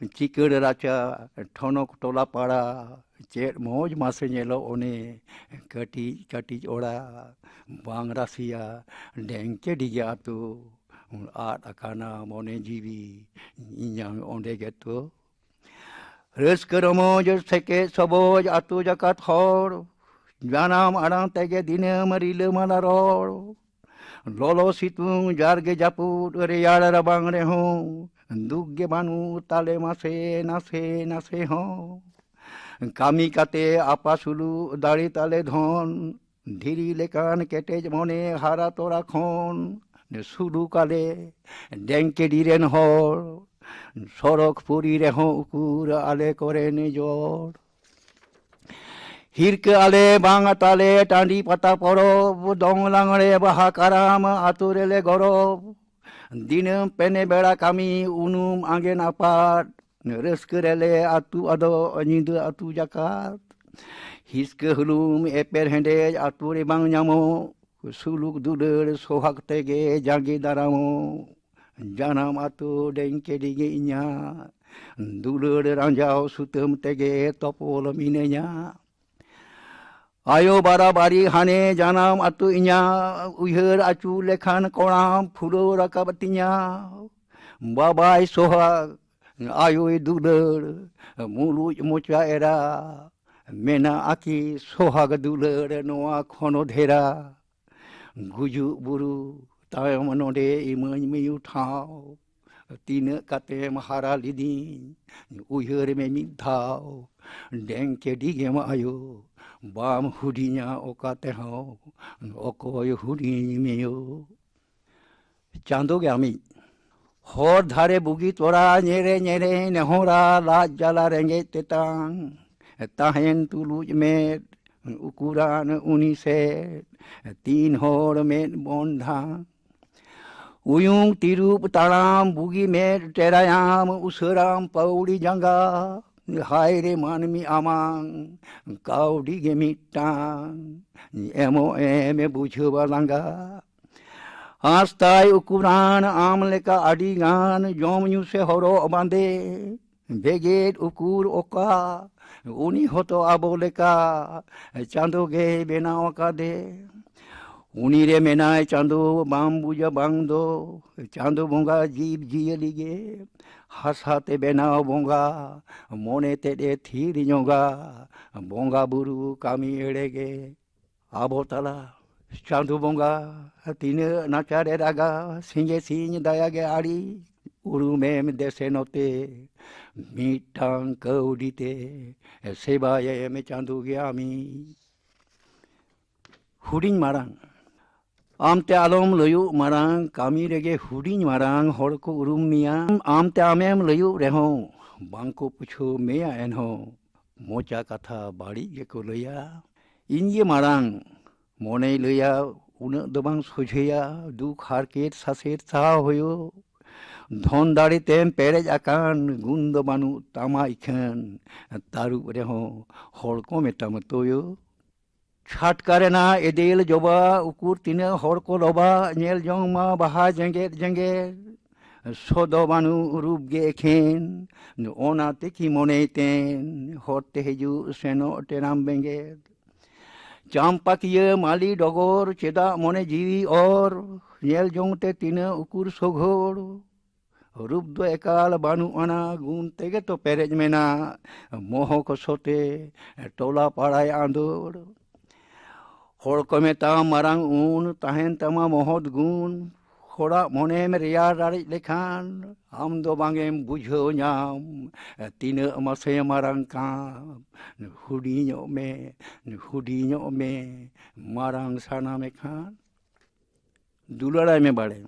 ᱪᱤᱠᱟᱹᱲ ᱨᱟᱪᱟ, ᱴᱷᱚᱱᱚᱠ ᱴᱚᱞᱟ ᱯᱟᱲᱟ, ᱪᱮᱫ ᱢᱚᱡᱽ ᱢᱟᱥᱮ ᱧᱮᱞᱚᱜ ᱚᱱᱮ ᱠᱟᱹᱴᱤᱡ ᱠᱟᱹᱴᱤᱡ ᱚᱲᱟᱜ, ᱵᱟᱝ ᱨᱟᱥᱤᱭᱟ ᱰᱮᱝᱠᱮ ᱰᱤᱜᱮ ᱟᱹᱛᱩ᱾ ᱟᱫ ᱟᱠᱟᱱᱟ ᱢᱚᱱᱮ ᱡᱤᱣᱤ ᱤᱧᱟᱝ ᱚᱸᱰᱮ ᱜᱮᱛᱚ᱾ ᱨᱟᱹᱥᱠᱟᱹ ᱨᱚᱢᱚᱡᱽ ᱥᱮᱠᱮᱡ ᱥᱚᱵᱚᱡ ᱟᱹᱛᱩ ᱡᱟᱠᱟᱛ ᱦᱚᱲ, ᱡᱟᱱᱟᱢ ᱟᱲᱟᱝ ᱛᱮᱜᱮ ᱫᱤᱱᱟᱹᱢ ᱨᱤᱞᱟᱹᱢᱟᱞᱟ ᱨᱚᱲ᱾ ᱞᱚᱞᱚ ᱥᱤᱛᱩᱝ ᱡᱟᱨᱜᱮ ᱡᱟᱹᱯᱩᱫ ᱨᱮᱭᱟᱲ ᱨᱟᱵᱟᱝ ᱨᱮᱦᱚᱸ, ᱫᱩᱠ ᱜᱮ ᱵᱟᱹᱱᱩᱜ ᱛᱟᱞᱮ ᱢᱟᱥᱮ ᱱᱟᱥᱮ ᱱᱟᱥᱮ ᱦᱚᱸ᱾ ᱠᱟᱹᱢᱤ ᱠᱟᱛᱮ ᱟᱯᱟᱥᱩᱞᱩᱜ ᱫᱟᱲᱮ ᱛᱟᱞᱮ ᱫᱷᱚᱱ, ᱫᱷᱤᱨᱤ ᱞᱮᱠᱟᱱ ᱠᱮᱴᱮᱡ ᱢᱚᱱᱮ ᱦᱟᱨᱟ ᱛᱚᱨᱟ ᱠᱷᱚᱱ᱾ ᱥᱩᱞᱩᱠ ᱟᱞᱮ ᱰᱮᱝᱠᱮᱰᱤ ᱨᱮᱱ ᱦᱚᱲ, ᱥᱚᱲᱚᱠ ᱯᱩᱨᱤ ᱨᱮᱦᱚᱸ ᱩᱠᱩᱨ ᱟᱞᱮ ᱠᱚᱨᱮᱱ ᱡᱚᱲ᱾ ᱦᱤᱨᱠᱟᱹ ᱟᱞᱮ ᱵᱟᱝ ᱛᱟᱞᱮ ᱴᱟᱺᱰᱤ ᱯᱟᱛᱟ ᱯᱚᱨᱚᱵᱽ, ᱫᱚᱝ ᱞᱟᱜᱽᱬᱮ ᱵᱟᱦᱟ ᱠᱟᱨᱟᱢ ᱟᱛᱳ ᱨᱮᱞᱮ ᱜᱚᱨᱚᱵᱽ᱾ ᱫᱤᱱᱟᱹᱢ ᱯᱮᱱᱮ ᱵᱮᱲᱟ ᱠᱟᱹᱢᱤ ᱩᱱᱩᱢ ᱟᱸᱜᱮᱱ ᱟᱯᱟᱛ, ᱨᱟᱹᱥᱠᱟᱹ ᱨᱮᱞᱮ ᱟᱹᱛᱩ ᱟᱫᱚ ᱧᱤᱫᱟᱹ ᱟᱹᱛᱩ ᱡᱟᱠᱟᱛ᱾ ᱦᱤᱥᱠᱟᱹ ᱦᱩᱞᱩᱢ ᱮᱯᱮᱨ ᱦᱮᱸᱰᱮᱡ ᱟᱹᱛᱩ ᱨᱮ ᱵᱟᱝ ᱧᱟᱢᱚᱜ, ᱥᱩᱞᱩᱠ ᱫᱩᱞᱟᱹᱲ ᱥᱚᱦᱟᱜ ᱛᱮᱜᱮ ᱡᱟᱸᱜᱮ ᱫᱟᱨᱟᱢᱚᱜ᱾ ᱡᱟᱱᱟᱢ ᱟᱹᱛᱩ ᱰᱮᱝᱠᱮ ᱰᱤᱜᱮ ᱤᱧᱟᱹᱜ, ᱫᱩᱞᱟᱹᱲ ᱨᱟᱸᱡᱟᱣ ᱥᱩᱛᱟᱹᱢ ᱛᱮᱜᱮ ᱛᱚᱯᱚᱞ ᱢᱤᱱᱟᱹᱧᱟ᱾ ᱟᱭᱳ ᱵᱟᱨᱟᱵᱟᱨᱤ ᱦᱟᱱᱮ ᱡᱟᱱᱟᱢ ᱟᱹᱛᱩ ᱤᱧᱟᱹᱜ, ᱩᱭᱦᱟᱹᱨ ᱟᱹᱪᱩᱨ ᱞᱮᱠᱷᱟᱱ ᱠᱚᱲᱟᱢ ᱯᱷᱩᱞᱟᱹᱣ ᱨᱟᱠᱟᱵ ᱛᱤᱧᱟ᱾ ᱵᱟᱵᱟᱭ ᱥᱚᱦᱟᱜ, ᱟᱭᱳᱭ ᱫᱩᱞᱟᱹᱲ, ᱢᱩᱞᱩᱡ ᱢᱚᱪᱟ ᱮᱨᱟ, ᱢᱮᱱᱟᱜᱼᱟ ᱠᱤ ᱥᱚᱦᱟᱜ ᱫᱩᱞᱟᱹᱲ ᱱᱚᱣᱟ ᱠᱷᱚᱱ ᱰᱷᱮᱨᱟ? ᱜᱩᱡᱩᱜ ᱵᱩᱨᱩ ᱛᱟᱭᱚᱢ ᱱᱚᱰᱮ ᱤᱢᱟᱹᱧ ᱢᱤᱭᱩ ᱴᱷᱟᱶ᱾ ᱛᱤᱱᱟᱹᱜ ᱠᱟᱛᱮᱢ ᱦᱟᱨᱟ ᱞᱤᱫᱤᱧ, ᱩᱭᱦᱟᱹᱨ ᱢᱮ ᱢᱤᱫ ᱫᱷᱟᱣ᱾ ᱰᱮᱝᱠᱮ ᱰᱤᱜᱮᱢ ᱟᱭᱳ, ᱵᱟᱢ ᱦᱩᱰᱤᱧᱟ ᱚᱠᱟ ᱛᱮᱦᱚᱸ, ᱚᱠᱚᱭ ᱦᱩᱰᱤᱧ ᱢᱮᱭᱳ? ᱪᱟᱸᱫᱳ ᱜᱮ ᱟᱢᱤᱡ᱾ ᱦᱚᱨ ᱫᱷᱟᱨᱮ ᱵᱩᱜᱤ ᱛᱚᱨᱟ ᱧᱮᱨᱮ ᱧᱮᱨᱮ ᱱᱮᱦᱚᱨᱟ ᱞᱟᱡ ᱡᱟᱞᱟ ᱨᱮᱸᱜᱮᱡ ᱛᱮᱛᱟᱝ᱾ ᱛᱟᱦᱮᱱ ᱛᱩᱞᱩᱡ ᱢᱮᱫ ᱩᱠᱩᱨᱟᱱ ᱩᱱᱤ ᱥᱮᱫ ᱛᱤᱱ ᱦᱚᱲ ᱢᱮᱫ ᱵᱚᱱ ᱰᱷᱟᱝ᱾ ᱩᱭᱩᱝ ᱛᱤᱨᱩᱯ ᱛᱟᱲᱟᱢ ᱵᱩᱜᱤ ᱢᱮᱫ ᱴᱮᱨᱟᱭᱟᱢ ᱩᱥᱟᱹᱨᱟᱢ ᱯᱟᱹᱣᱲᱤ ᱡᱟᱸᱜᱟ᱾ ᱦᱟᱭ ᱨᱮ ᱢᱟᱹᱱᱢᱤ ᱟᱢᱟᱝ ᱠᱟᱹᱣᱰᱤ ᱜᱮ ᱢᱤᱫᱴᱟᱝ ᱮᱢᱚᱜ ᱮᱢ ᱵᱩᱡᱷᱟᱹᱣᱟ ᱞᱟᱸᱜᱟ᱾ ᱟᱸᱥ ᱛᱟᱭ ᱩᱠᱩᱨᱟᱱ ᱟᱢ ᱞᱮᱠᱟ ᱟᱹᱰᱤ ᱜᱟᱱ ᱡᱚᱢ ᱧᱩ ᱥᱮ ᱦᱚᱨᱚᱜ ᱵᱟᱸᱫᱮ᱾ ᱵᱮᱜᱮᱫ ᱩᱠᱩᱨ ᱚᱠᱟ, ᱩᱱᱤ ᱦᱚᱸᱛᱚ ᱟᱵᱚ ᱞᱮᱠᱟ ᱪᱟᱸᱫᱚ ᱜᱮᱭ ᱵᱮᱱᱟᱣ ᱟᱠᱟᱫᱮ᱾ ᱩᱱᱤ ᱨᱮ ᱢᱮᱱᱟᱭ ᱪᱟᱸᱫᱚ, ᱵᱟᱢ ᱵᱩᱡᱟ ᱵᱟᱝ ᱫᱚ, ᱪᱟᱸᱫᱚ ᱵᱚᱸᱜᱟ ᱡᱤᱵᱽ ᱡᱤᱭᱟᱹᱞᱤ ᱜᱮ᱾ ᱦᱟᱥᱟ ᱛᱮ ᱵᱮᱱᱟᱣ ᱵᱚᱸᱜᱟ, ᱢᱚᱱᱮ ᱛᱮᱫ ᱮ ᱛᱷᱤᱨ ᱧᱚᱜᱟ, ᱵᱚᱸᱜᱟ ᱵᱩᱨᱩ ᱠᱟᱹᱢᱤ ᱮᱲᱮ ᱜᱮ᱾ ᱟᱵᱚ ᱛᱟᱞᱟ ᱪᱟᱸᱫᱚ ᱵᱚᱸᱜᱟ, ᱛᱤᱱᱟᱹᱜ ᱱᱟᱪᱟᱨᱮ ᱨᱟᱜᱟ, ᱥᱤᱧᱮ ᱥᱤᱧ ᱫᱟᱭᱟ ᱜᱮ ᱟᱹᱲᱤ᱾ ᱩᱨᱩᱢᱮᱢ ᱫᱮᱥᱮ ᱱᱚᱛᱮ, ᱢᱤᱫᱴᱟᱝ ᱠᱟᱹᱣᱰᱤ ᱛᱮ ᱥᱮᱵᱟᱭᱮᱢ ᱪᱟᱸᱫᱚ ᱜᱮ ᱟᱢᱤ᱾ ᱦᱩᱰᱤᱧ ᱢᱟᱨᱟᱝ᱾ ᱟᱢᱛᱮ ᱟᱞᱚᱢ ᱞᱟᱹᱭᱩᱜ ᱢᱟᱨᱟᱝ, ᱠᱟᱹᱢᱤ ᱨᱮᱜᱮ ᱦᱩᱰᱤᱧ ᱢᱟᱨᱟᱝ ᱦᱚᱲ ᱠᱚ ᱩᱨᱩᱢ ᱢᱮᱭᱟ᱾ ᱟᱢᱛᱮ ᱟᱢᱮᱢ ᱞᱟᱹᱭᱩᱜ ᱨᱮᱦᱚᱸ ᱵᱟᱝᱠᱚ ᱯᱩᱪᱷᱟᱹᱣ ᱢᱮᱭᱟ ᱮᱱᱦᱚᱸ, ᱢᱚᱪᱟ ᱠᱟᱛᱷᱟ ᱵᱟᱹᱲᱤᱡ ᱜᱮᱠᱚ ᱞᱟᱹᱭᱟ᱾ ᱤᱧ ᱜᱮ ᱢᱟᱨᱟᱝ, ᱢᱚᱱᱮᱭ ᱞᱟᱹᱭᱟ ᱩᱱᱟᱹᱜ ᱫᱚ ᱵᱟᱝ ᱥᱚᱡᱷᱮᱭᱟ, ᱫᱩᱠ ᱦᱟᱨᱠᱮᱛ ᱥᱟᱥᱮᱛ ᱥᱟᱦᱟᱣ ᱦᱩᱭᱩᱜ᱾ ᱫᱷᱚᱱ ᱫᱟᱲᱮ ᱛᱮᱢ ᱯᱮᱨᱮᱡ ᱟᱠᱟᱱ, ᱜᱩᱱ ᱫᱚ ᱵᱟᱹᱱᱩᱜ ᱛᱟᱢᱟ ᱤᱠᱷᱟᱹᱱ, ᱛᱟᱹᱨᱩᱵ ᱨᱮᱦᱚᱸ ᱦᱚᱲ ᱠᱚ ᱢᱮᱛᱟᱢᱟ ᱛᱳᱭᱳ᱾ ᱪᱷᱟᱴᱠᱟ ᱨᱮᱱᱟᱜ ᱮᱫᱮᱞ ᱡᱚᱵᱟ, ᱩᱠᱩᱨ ᱛᱤᱱᱟᱹᱜ ᱦᱚᱲ ᱠᱚ ᱞᱚᱵᱟ, ᱧᱮᱞ ᱡᱚᱝ ᱢᱟ ᱵᱟᱦᱟ ᱡᱮᱸᱜᱮᱫ ᱡᱮᱸᱜᱮᱫ᱾ ᱥᱚᱫᱚ ᱵᱟᱹᱱᱩᱜ ᱨᱩᱯ ᱜᱮ ᱮᱠᱷᱮᱱ, ᱚᱱᱟ ᱛᱮᱠᱤ ᱢᱚᱱᱮᱭ ᱛᱮᱱ, ᱦᱚᱨ ᱛᱮ ᱦᱤᱡᱩᱜ ᱥᱮᱱᱚᱜ ᱴᱮᱱᱟᱢ ᱵᱮᱸᱜᱮᱫ᱾ ᱪᱟᱢᱯᱟᱠᱤᱭᱟᱹ ᱢᱟᱹᱞᱤ ᱰᱚᱜᱚᱨ, ᱪᱮᱫᱟᱜ ᱢᱚᱱᱮ ᱡᱤᱣᱤ ᱚᱨ, ᱧᱮᱞ ᱡᱚᱝ ᱛᱮ ᱛᱤᱱᱟᱹᱜ ᱩᱠᱩᱨ ᱥᱚᱜᱷᱚᱲ᱾ ᱨᱩᱯ ᱫᱚ ᱮᱠᱟᱞ ᱵᱟᱹᱱᱩᱜ ᱟᱱᱟ, ᱜᱩᱱ ᱛᱮᱜᱮ ᱛᱚ ᱯᱮᱨᱮᱡ ᱢᱮᱱᱟᱜ, ᱢᱚᱦᱚ ᱠᱚᱥᱚ ᱛᱮ ᱴᱚᱞᱟ ᱯᱟᱲᱟᱭ ᱟᱸᱫᱳᱲ᱾ ᱦᱚᱲ ᱠᱚ ᱢᱮᱛᱟᱢ ᱢᱟᱨᱟᱝ ᱩᱱ, ᱛᱟᱦᱮᱱ ᱛᱟᱢᱟ ᱢᱚᱦᱚᱛ ᱜᱩᱱ, ᱦᱚᱲᱟᱜ ᱢᱚᱱᱮᱢ ᱨᱮᱭᱟᱲ ᱨᱟᱲᱮᱡ ᱞᱮᱠᱷᱟᱱ, ᱟᱢ ᱫᱚ ᱵᱟᱝ ᱮᱢ ᱵᱩᱡᱷᱟᱹᱣ ᱧᱟᱢ, ᱛᱤᱱᱟᱹᱜ ᱢᱟᱥᱮ ᱢᱟᱨᱟᱝ ᱠᱟᱢ᱾ ᱦᱩᱰᱤᱧᱚᱜ ᱢᱮ, ᱦᱩᱰᱤᱧᱚᱜ ᱢᱮ, ᱢᱟᱨᱟᱝ ᱥᱟᱱᱟᱢᱮ ᱠᱷᱟᱱ᱾ ᱫᱩᱞᱟᱹᱲᱟᱭ ᱢᱮ ᱵᱟᱲᱮ᱾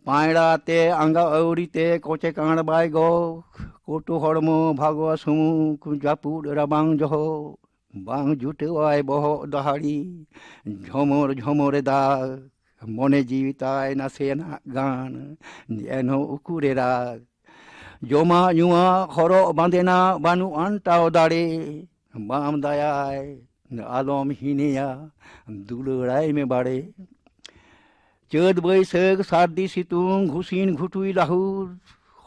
ᱯᱟᱭᱲᱟ ᱛᱮ ᱟᱸᱜᱟ ᱟᱹᱣᱨᱤ ᱛᱮ ᱠᱚᱪᱮ ᱠᱟᱸᱲ ᱵᱟᱭ ᱜᱚᱜ, ᱠᱩᱴᱩ ᱦᱚᱲᱢᱚ ᱵᱷᱟᱜᱚ ᱥᱩᱢᱩᱠ ᱡᱟᱹᱯᱩᱫ ᱨᱟᱵᱟᱝ ᱡᱚᱦᱚᱜ, ᱵᱟᱝ ᱡᱩᱴᱟᱹᱣᱟᱭ ᱵᱚᱦᱚᱜ ᱫᱟᱦᱟᱲᱤ, ᱡᱷᱚᱢᱚᱨ ᱡᱷᱚᱢᱚᱨᱮ ᱫᱟᱜ, ᱢᱚᱱᱮ ᱡᱤᱣᱤ ᱛᱟᱭ ᱱᱟᱥᱮᱱᱟᱜ ᱜᱟᱱ, ᱮᱱᱦᱚᱸ ᱩᱠᱩᱨᱮ ᱨᱟᱜ᱾ ᱡᱚᱢᱟᱜ ᱧᱩᱣᱟᱜ ᱦᱚᱨᱚᱜ ᱵᱟᱸᱫᱮᱱᱟᱜ ᱵᱟᱹᱱᱩᱜ ᱟᱱᱴᱟᱣ ᱫᱟᱲᱮ, ᱵᱟᱢ ᱫᱟᱭᱟᱭ ᱟᱞᱚᱢ ᱦᱤᱱᱮᱭᱟ, ᱫᱩᱞᱟᱹᱲᱟᱭ ᱢᱮ ᱵᱟᱲᱮ᱾ ᱪᱟᱹᱛ ᱵᱟᱹᱭᱥᱟᱹᱠᱷ ᱥᱟᱹᱨᱫᱤ ᱥᱤᱛᱩᱝ ᱜᱷᱩᱥᱤᱱ ᱜᱷᱩᱴᱩᱭ ᱞᱟᱹᱦᱩᱫ,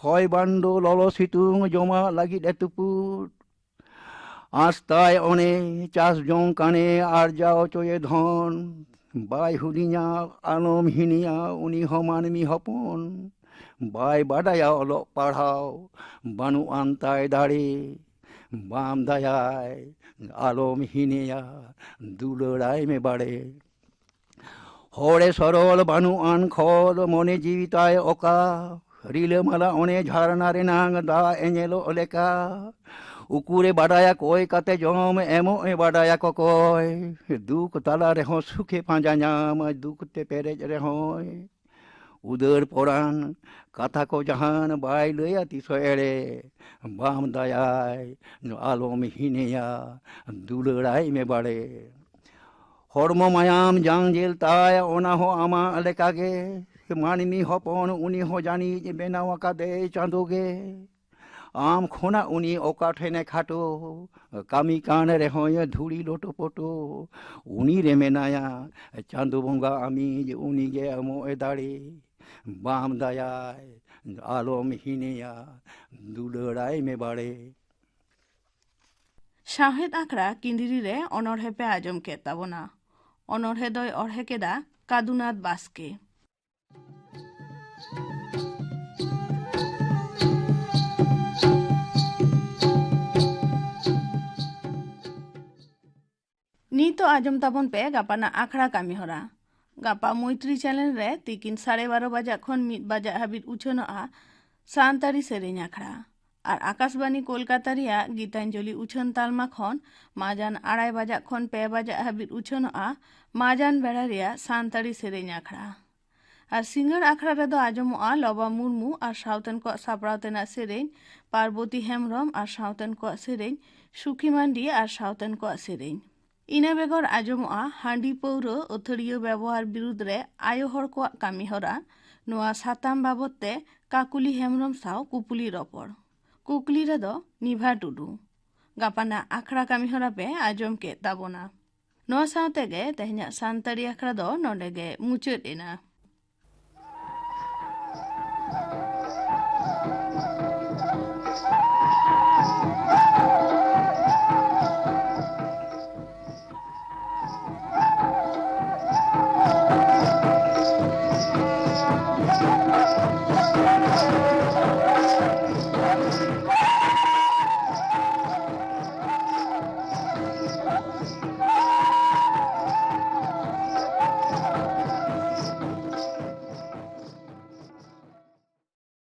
ᱦᱚᱭ ᱵᱟᱱᱰᱳ ᱞᱚᱞᱚ ᱥᱤᱛᱩᱝ ᱡᱚᱢᱟᱜ ᱞᱟᱹᱜᱤᱫ ᱮ ᱛᱩᱯᱩᱫ᱾ ᱟᱸᱥ ᱛᱟᱭ ᱚᱱᱮ ᱪᱟᱥ ᱡᱚᱝ ᱠᱟᱱᱮ ᱟᱨᱡᱟᱣ ᱦᱚᱪᱚᱭᱮ ᱫᱷᱚᱱ᱾ ᱵᱟᱭ ᱦᱩᱰᱤᱧᱟ, ᱟᱞᱚᱢ ᱦᱤᱱᱤᱭᱟ, ᱩᱱᱤ ᱦᱚᱸ ᱢᱟᱹᱱᱢᱤ ᱦᱚᱯᱚᱱ᱾ ᱵᱟᱭ ᱵᱟᱰᱟᱭᱟ ᱚᱞᱚᱜ ᱯᱟᱲᱦᱟᱣ, ᱵᱟᱹᱱᱩᱜ ᱟᱱ ᱛᱟᱭ ᱫᱟᱲᱮ᱾ ᱵᱟᱢ ᱫᱟᱭᱟᱭ, ᱟᱞᱚᱢ ᱦᱤᱱᱤᱭᱟ, ᱫᱩᱞᱟᱹᱲᱟᱭ ᱢᱮ ᱵᱟᱲᱮ᱾ ᱦᱚᱲᱮ ᱥᱚᱨᱚᱞ ᱵᱟᱹᱱᱩᱜ ᱟᱱ ᱠᱷᱚᱞ, ᱢᱚᱱᱮ ᱡᱤᱣᱤ ᱛᱟᱭ ᱚᱠᱟ᱾ ᱨᱤᱞᱟᱹᱢᱟᱞᱟ ᱚᱱᱮ ᱡᱷᱟᱨᱱᱟ ᱨᱮᱱᱟᱝ ᱫᱟᱜ ᱮ ᱧᱮᱞᱚᱜ ᱞᱮᱠᱟ᱾ ᱩᱠᱩᱨᱮ ᱵᱟᱰᱟᱭᱟ ᱠᱚᱭ ᱠᱟᱛᱮ ᱡᱚᱢ, ᱮᱢᱚᱜ ᱮ ᱵᱟᱰᱟᱭᱟ ᱠᱚᱠᱚᱭ᱾ ᱫᱩᱠ ᱛᱟᱞᱟ ᱨᱮᱦᱚᱸ ᱥᱩᱠᱷᱮ ᱯᱟᱸᱡᱟ ᱧᱟᱢ, ᱫᱩᱠ ᱛᱮ ᱯᱮᱨᱮᱡ ᱨᱮᱦᱚᱸᱭ᱾ ᱩᱫᱟᱹᱨ ᱯᱚᱨᱟᱱ ᱠᱟᱛᱷᱟ ᱠᱚ ᱡᱟᱦᱟᱱ ᱵᱟᱭ ᱞᱟᱹᱭᱟ ᱛᱤᱥ ᱦᱚᱸ ᱮᱲᱮ᱾ ᱵᱟᱢ ᱫᱟᱭᱟᱭ, ᱟᱞᱚᱢ ᱦᱤᱱᱮᱭᱟ, ᱫᱩᱞᱟᱹᱲᱟᱭ ᱢᱮ ᱵᱟᱲᱮ᱾ ᱦᱚᱲᱢᱚ ᱢᱟᱭᱟᱢ ᱡᱟᱝ ᱡᱮᱞ ᱛᱟᱭ, ᱚᱱᱟ ᱦᱚᱸ ᱟᱢᱟᱜ ᱞᱮᱠᱟᱜᱮ᱾ ᱢᱟᱹᱱᱢᱤ ᱦᱚᱯᱚᱱ ᱩᱱᱤ ᱦᱚᱸ ᱡᱟᱹᱱᱤᱡ ᱵᱮᱱᱟᱣ ᱟᱠᱟᱫᱮᱭ ᱪᱟᱸᱫᱳ ᱜᱮ᱾ ᱟᱢ ᱠᱷᱚᱱᱟᱜ ᱩᱱᱤ ᱚᱠᱟ ᱴᱷᱮᱱᱮ ᱠᱷᱟᱴᱚ, ᱠᱟᱹᱢᱤ ᱠᱟᱱ ᱨᱮᱦᱚᱸᱭ ᱫᱷᱩᱲᱤ ᱞᱳᱴᱳ ᱯᱳᱴᱳ᱾ ᱩᱱᱤ ᱨᱮ ᱢᱮᱱᱟᱭᱟ ᱪᱟᱸᱫᱳ ᱵᱚᱸᱜᱟ ᱟᱢᱤᱡ, ᱩᱱᱤ ᱜᱮ ᱮᱢᱚᱜ ᱮ ᱫᱟᱲᱮ᱾ ᱵᱟᱢ ᱫᱟᱭᱟᱭ, ᱟᱞᱚᱢ ᱦᱤᱱᱮᱭᱟ, ᱫᱩᱞᱟᱹᱲᱟᱭ ᱢᱮ ᱵᱟᱲᱮ᱾ ᱥᱟᱶᱦᱮᱫ ᱟᱠᱷᱲᱟ ᱠᱤᱸᱫᱽᱨᱤ ᱨᱮ ᱚᱱᱚᱬᱦᱮ ᱯᱮ ᱟᱸᱡᱚᱢ ᱠᱮᱫ ᱛᱟᱵᱚᱱᱟ᱾ ᱚᱱᱚᱬᱦᱮ ᱫᱚᱭ ᱚᱬᱦᱮ ᱠᱮᱫᱟ ᱠᱟᱫᱩᱱᱟᱛᱷ ᱵᱟᱥᱠᱮ᱾ ᱱᱤᱛᱚᱜ ᱟᱸᱡᱚᱢ ᱛᱟᱵᱚᱱ ᱯᱮ ᱜᱟᱯᱟᱱᱟᱜ ᱟᱠᱷᱲᱟ ᱠᱟᱹᱢᱤ ᱦᱚᱨᱟ᱾ ᱜᱟᱯᱟ ᱢᱳᱭᱛᱨᱤ ᱪᱮᱱᱮᱞ ᱨᱮ ᱛᱤᱠᱤᱱ ᱥᱟᱲᱮ ᱵᱟᱨᱚ ᱵᱟᱡᱟᱜ ᱠᱷᱚᱱ ᱢᱤᱫ ᱵᱟᱡᱟᱜ ᱦᱟᱹᱵᱤᱡ ᱩᱪᱷᱟᱹᱱᱚᱜᱼᱟ ᱥᱟᱱᱛᱟᱲᱤ ᱥᱮᱨᱮᱧ ᱟᱠᱷᱲᱟ᱾ ᱟᱨ ᱟᱠᱟᱥᱵᱟᱱᱤ ᱠᱳᱞᱠᱟᱛᱟ ᱨᱮᱭᱟᱜ ᱜᱤᱛᱟᱧᱡᱚᱞᱤ ᱩᱪᱷᱟᱹᱱ ᱛᱟᱞᱢᱟ ᱠᱷᱚᱱ ᱢᱟᱡᱟᱱ ᱟᱲᱟᱭ ᱵᱟᱡᱟᱜ ᱠᱷᱚᱱ ᱯᱮ ᱵᱟᱡᱟᱜ ᱦᱟᱹᱵᱤᱡ ᱩᱪᱷᱟᱹᱱᱚᱜᱼᱟ ᱢᱟᱡᱟᱱ ᱵᱮᱲᱟ ᱨᱮᱭᱟᱜ ᱥᱟᱱᱛᱟᱲᱤ ᱥᱮᱨᱮᱧ ᱟᱠᱷᱲᱟ᱾ ᱟᱨ ᱥᱤᱸᱜᱟᱹᱲ ᱟᱠᱷᱲᱟ ᱨᱮᱫᱚ ᱟᱸᱡᱚᱢᱚᱜᱼᱟ ᱞᱚᱵᱟ ᱢᱩᱨᱢᱩ ᱟᱨ ᱥᱟᱶᱛᱮᱱ ᱠᱚᱣᱟᱜ ᱥᱟᱯᱲᱟᱣ ᱛᱮᱱᱟᱜ ᱥᱮᱨᱮᱧ, ᱯᱟᱨᱵᱚᱛᱤ ᱦᱮᱢᱵᱽᱨᱚᱢ ᱟᱨ ᱥᱟᱶᱛᱮᱱ ᱠᱚᱣᱟᱜ ᱥᱮᱨᱮᱧ, ᱥᱩᱠᱷᱤ ᱢᱟᱱᱰᱤ ᱟᱨ ᱥᱟᱶᱛᱮᱱ ᱠᱚᱣᱟᱜ ᱥᱮᱨᱮᱧ᱾ ᱤᱱᱟᱹ ᱵᱮᱜᱚᱨ ᱟᱸᱡᱚᱢᱚᱜᱼᱟ ᱦᱟᱺᱰᱤ ᱯᱟᱹᱣᱨᱟᱹ ᱟᱹᱛᱷᱟᱹᱲᱤᱭᱟᱹ ᱵᱮᱵᱚᱦᱟᱨ ᱵᱤᱨᱩᱫᱽ ᱨᱮ ᱟᱭᱳ ᱦᱚᱲ ᱠᱚᱣᱟᱜ ᱠᱟᱹᱢᱤ ᱦᱚᱨᱟ᱾ ᱱᱚᱣᱟ ᱥᱟᱛᱟᱢ ᱵᱟᱵᱚᱛ ᱛᱮ ᱠᱟᱠᱩᱞᱤ ᱦᱮᱢᱵᱽᱨᱚᱢ ᱥᱟᱶ ᱠᱩᱯᱩᱞᱤ ᱨᱚᱯᱚᱲ᱾ ᱠᱩᱠᱞᱤ ᱨᱮᱫᱚ ᱱᱤᱵᱷᱟ ᱴᱩᱰᱩ᱾ ᱜᱟᱯᱟᱱᱟᱜ ᱟᱠᱷᱲᱟ ᱠᱟᱹᱢᱤ ᱦᱚᱨᱟ ᱯᱮ ᱟᱸᱡᱚᱢ ᱠᱮᱫ ᱛᱟᱵᱚᱱᱟ᱾ ᱱᱚᱣᱟ ᱥᱟᱶ ᱛᱮᱜᱮ ᱛᱮᱦᱮᱧᱟᱜ ᱥᱟᱱᱛᱟᱲᱤ ᱟᱠᱷᱲᱟ ᱫᱚ ᱱᱚᱰᱮ ᱜᱮ ᱢᱩᱪᱟᱹᱫ ᱮᱱᱟ᱾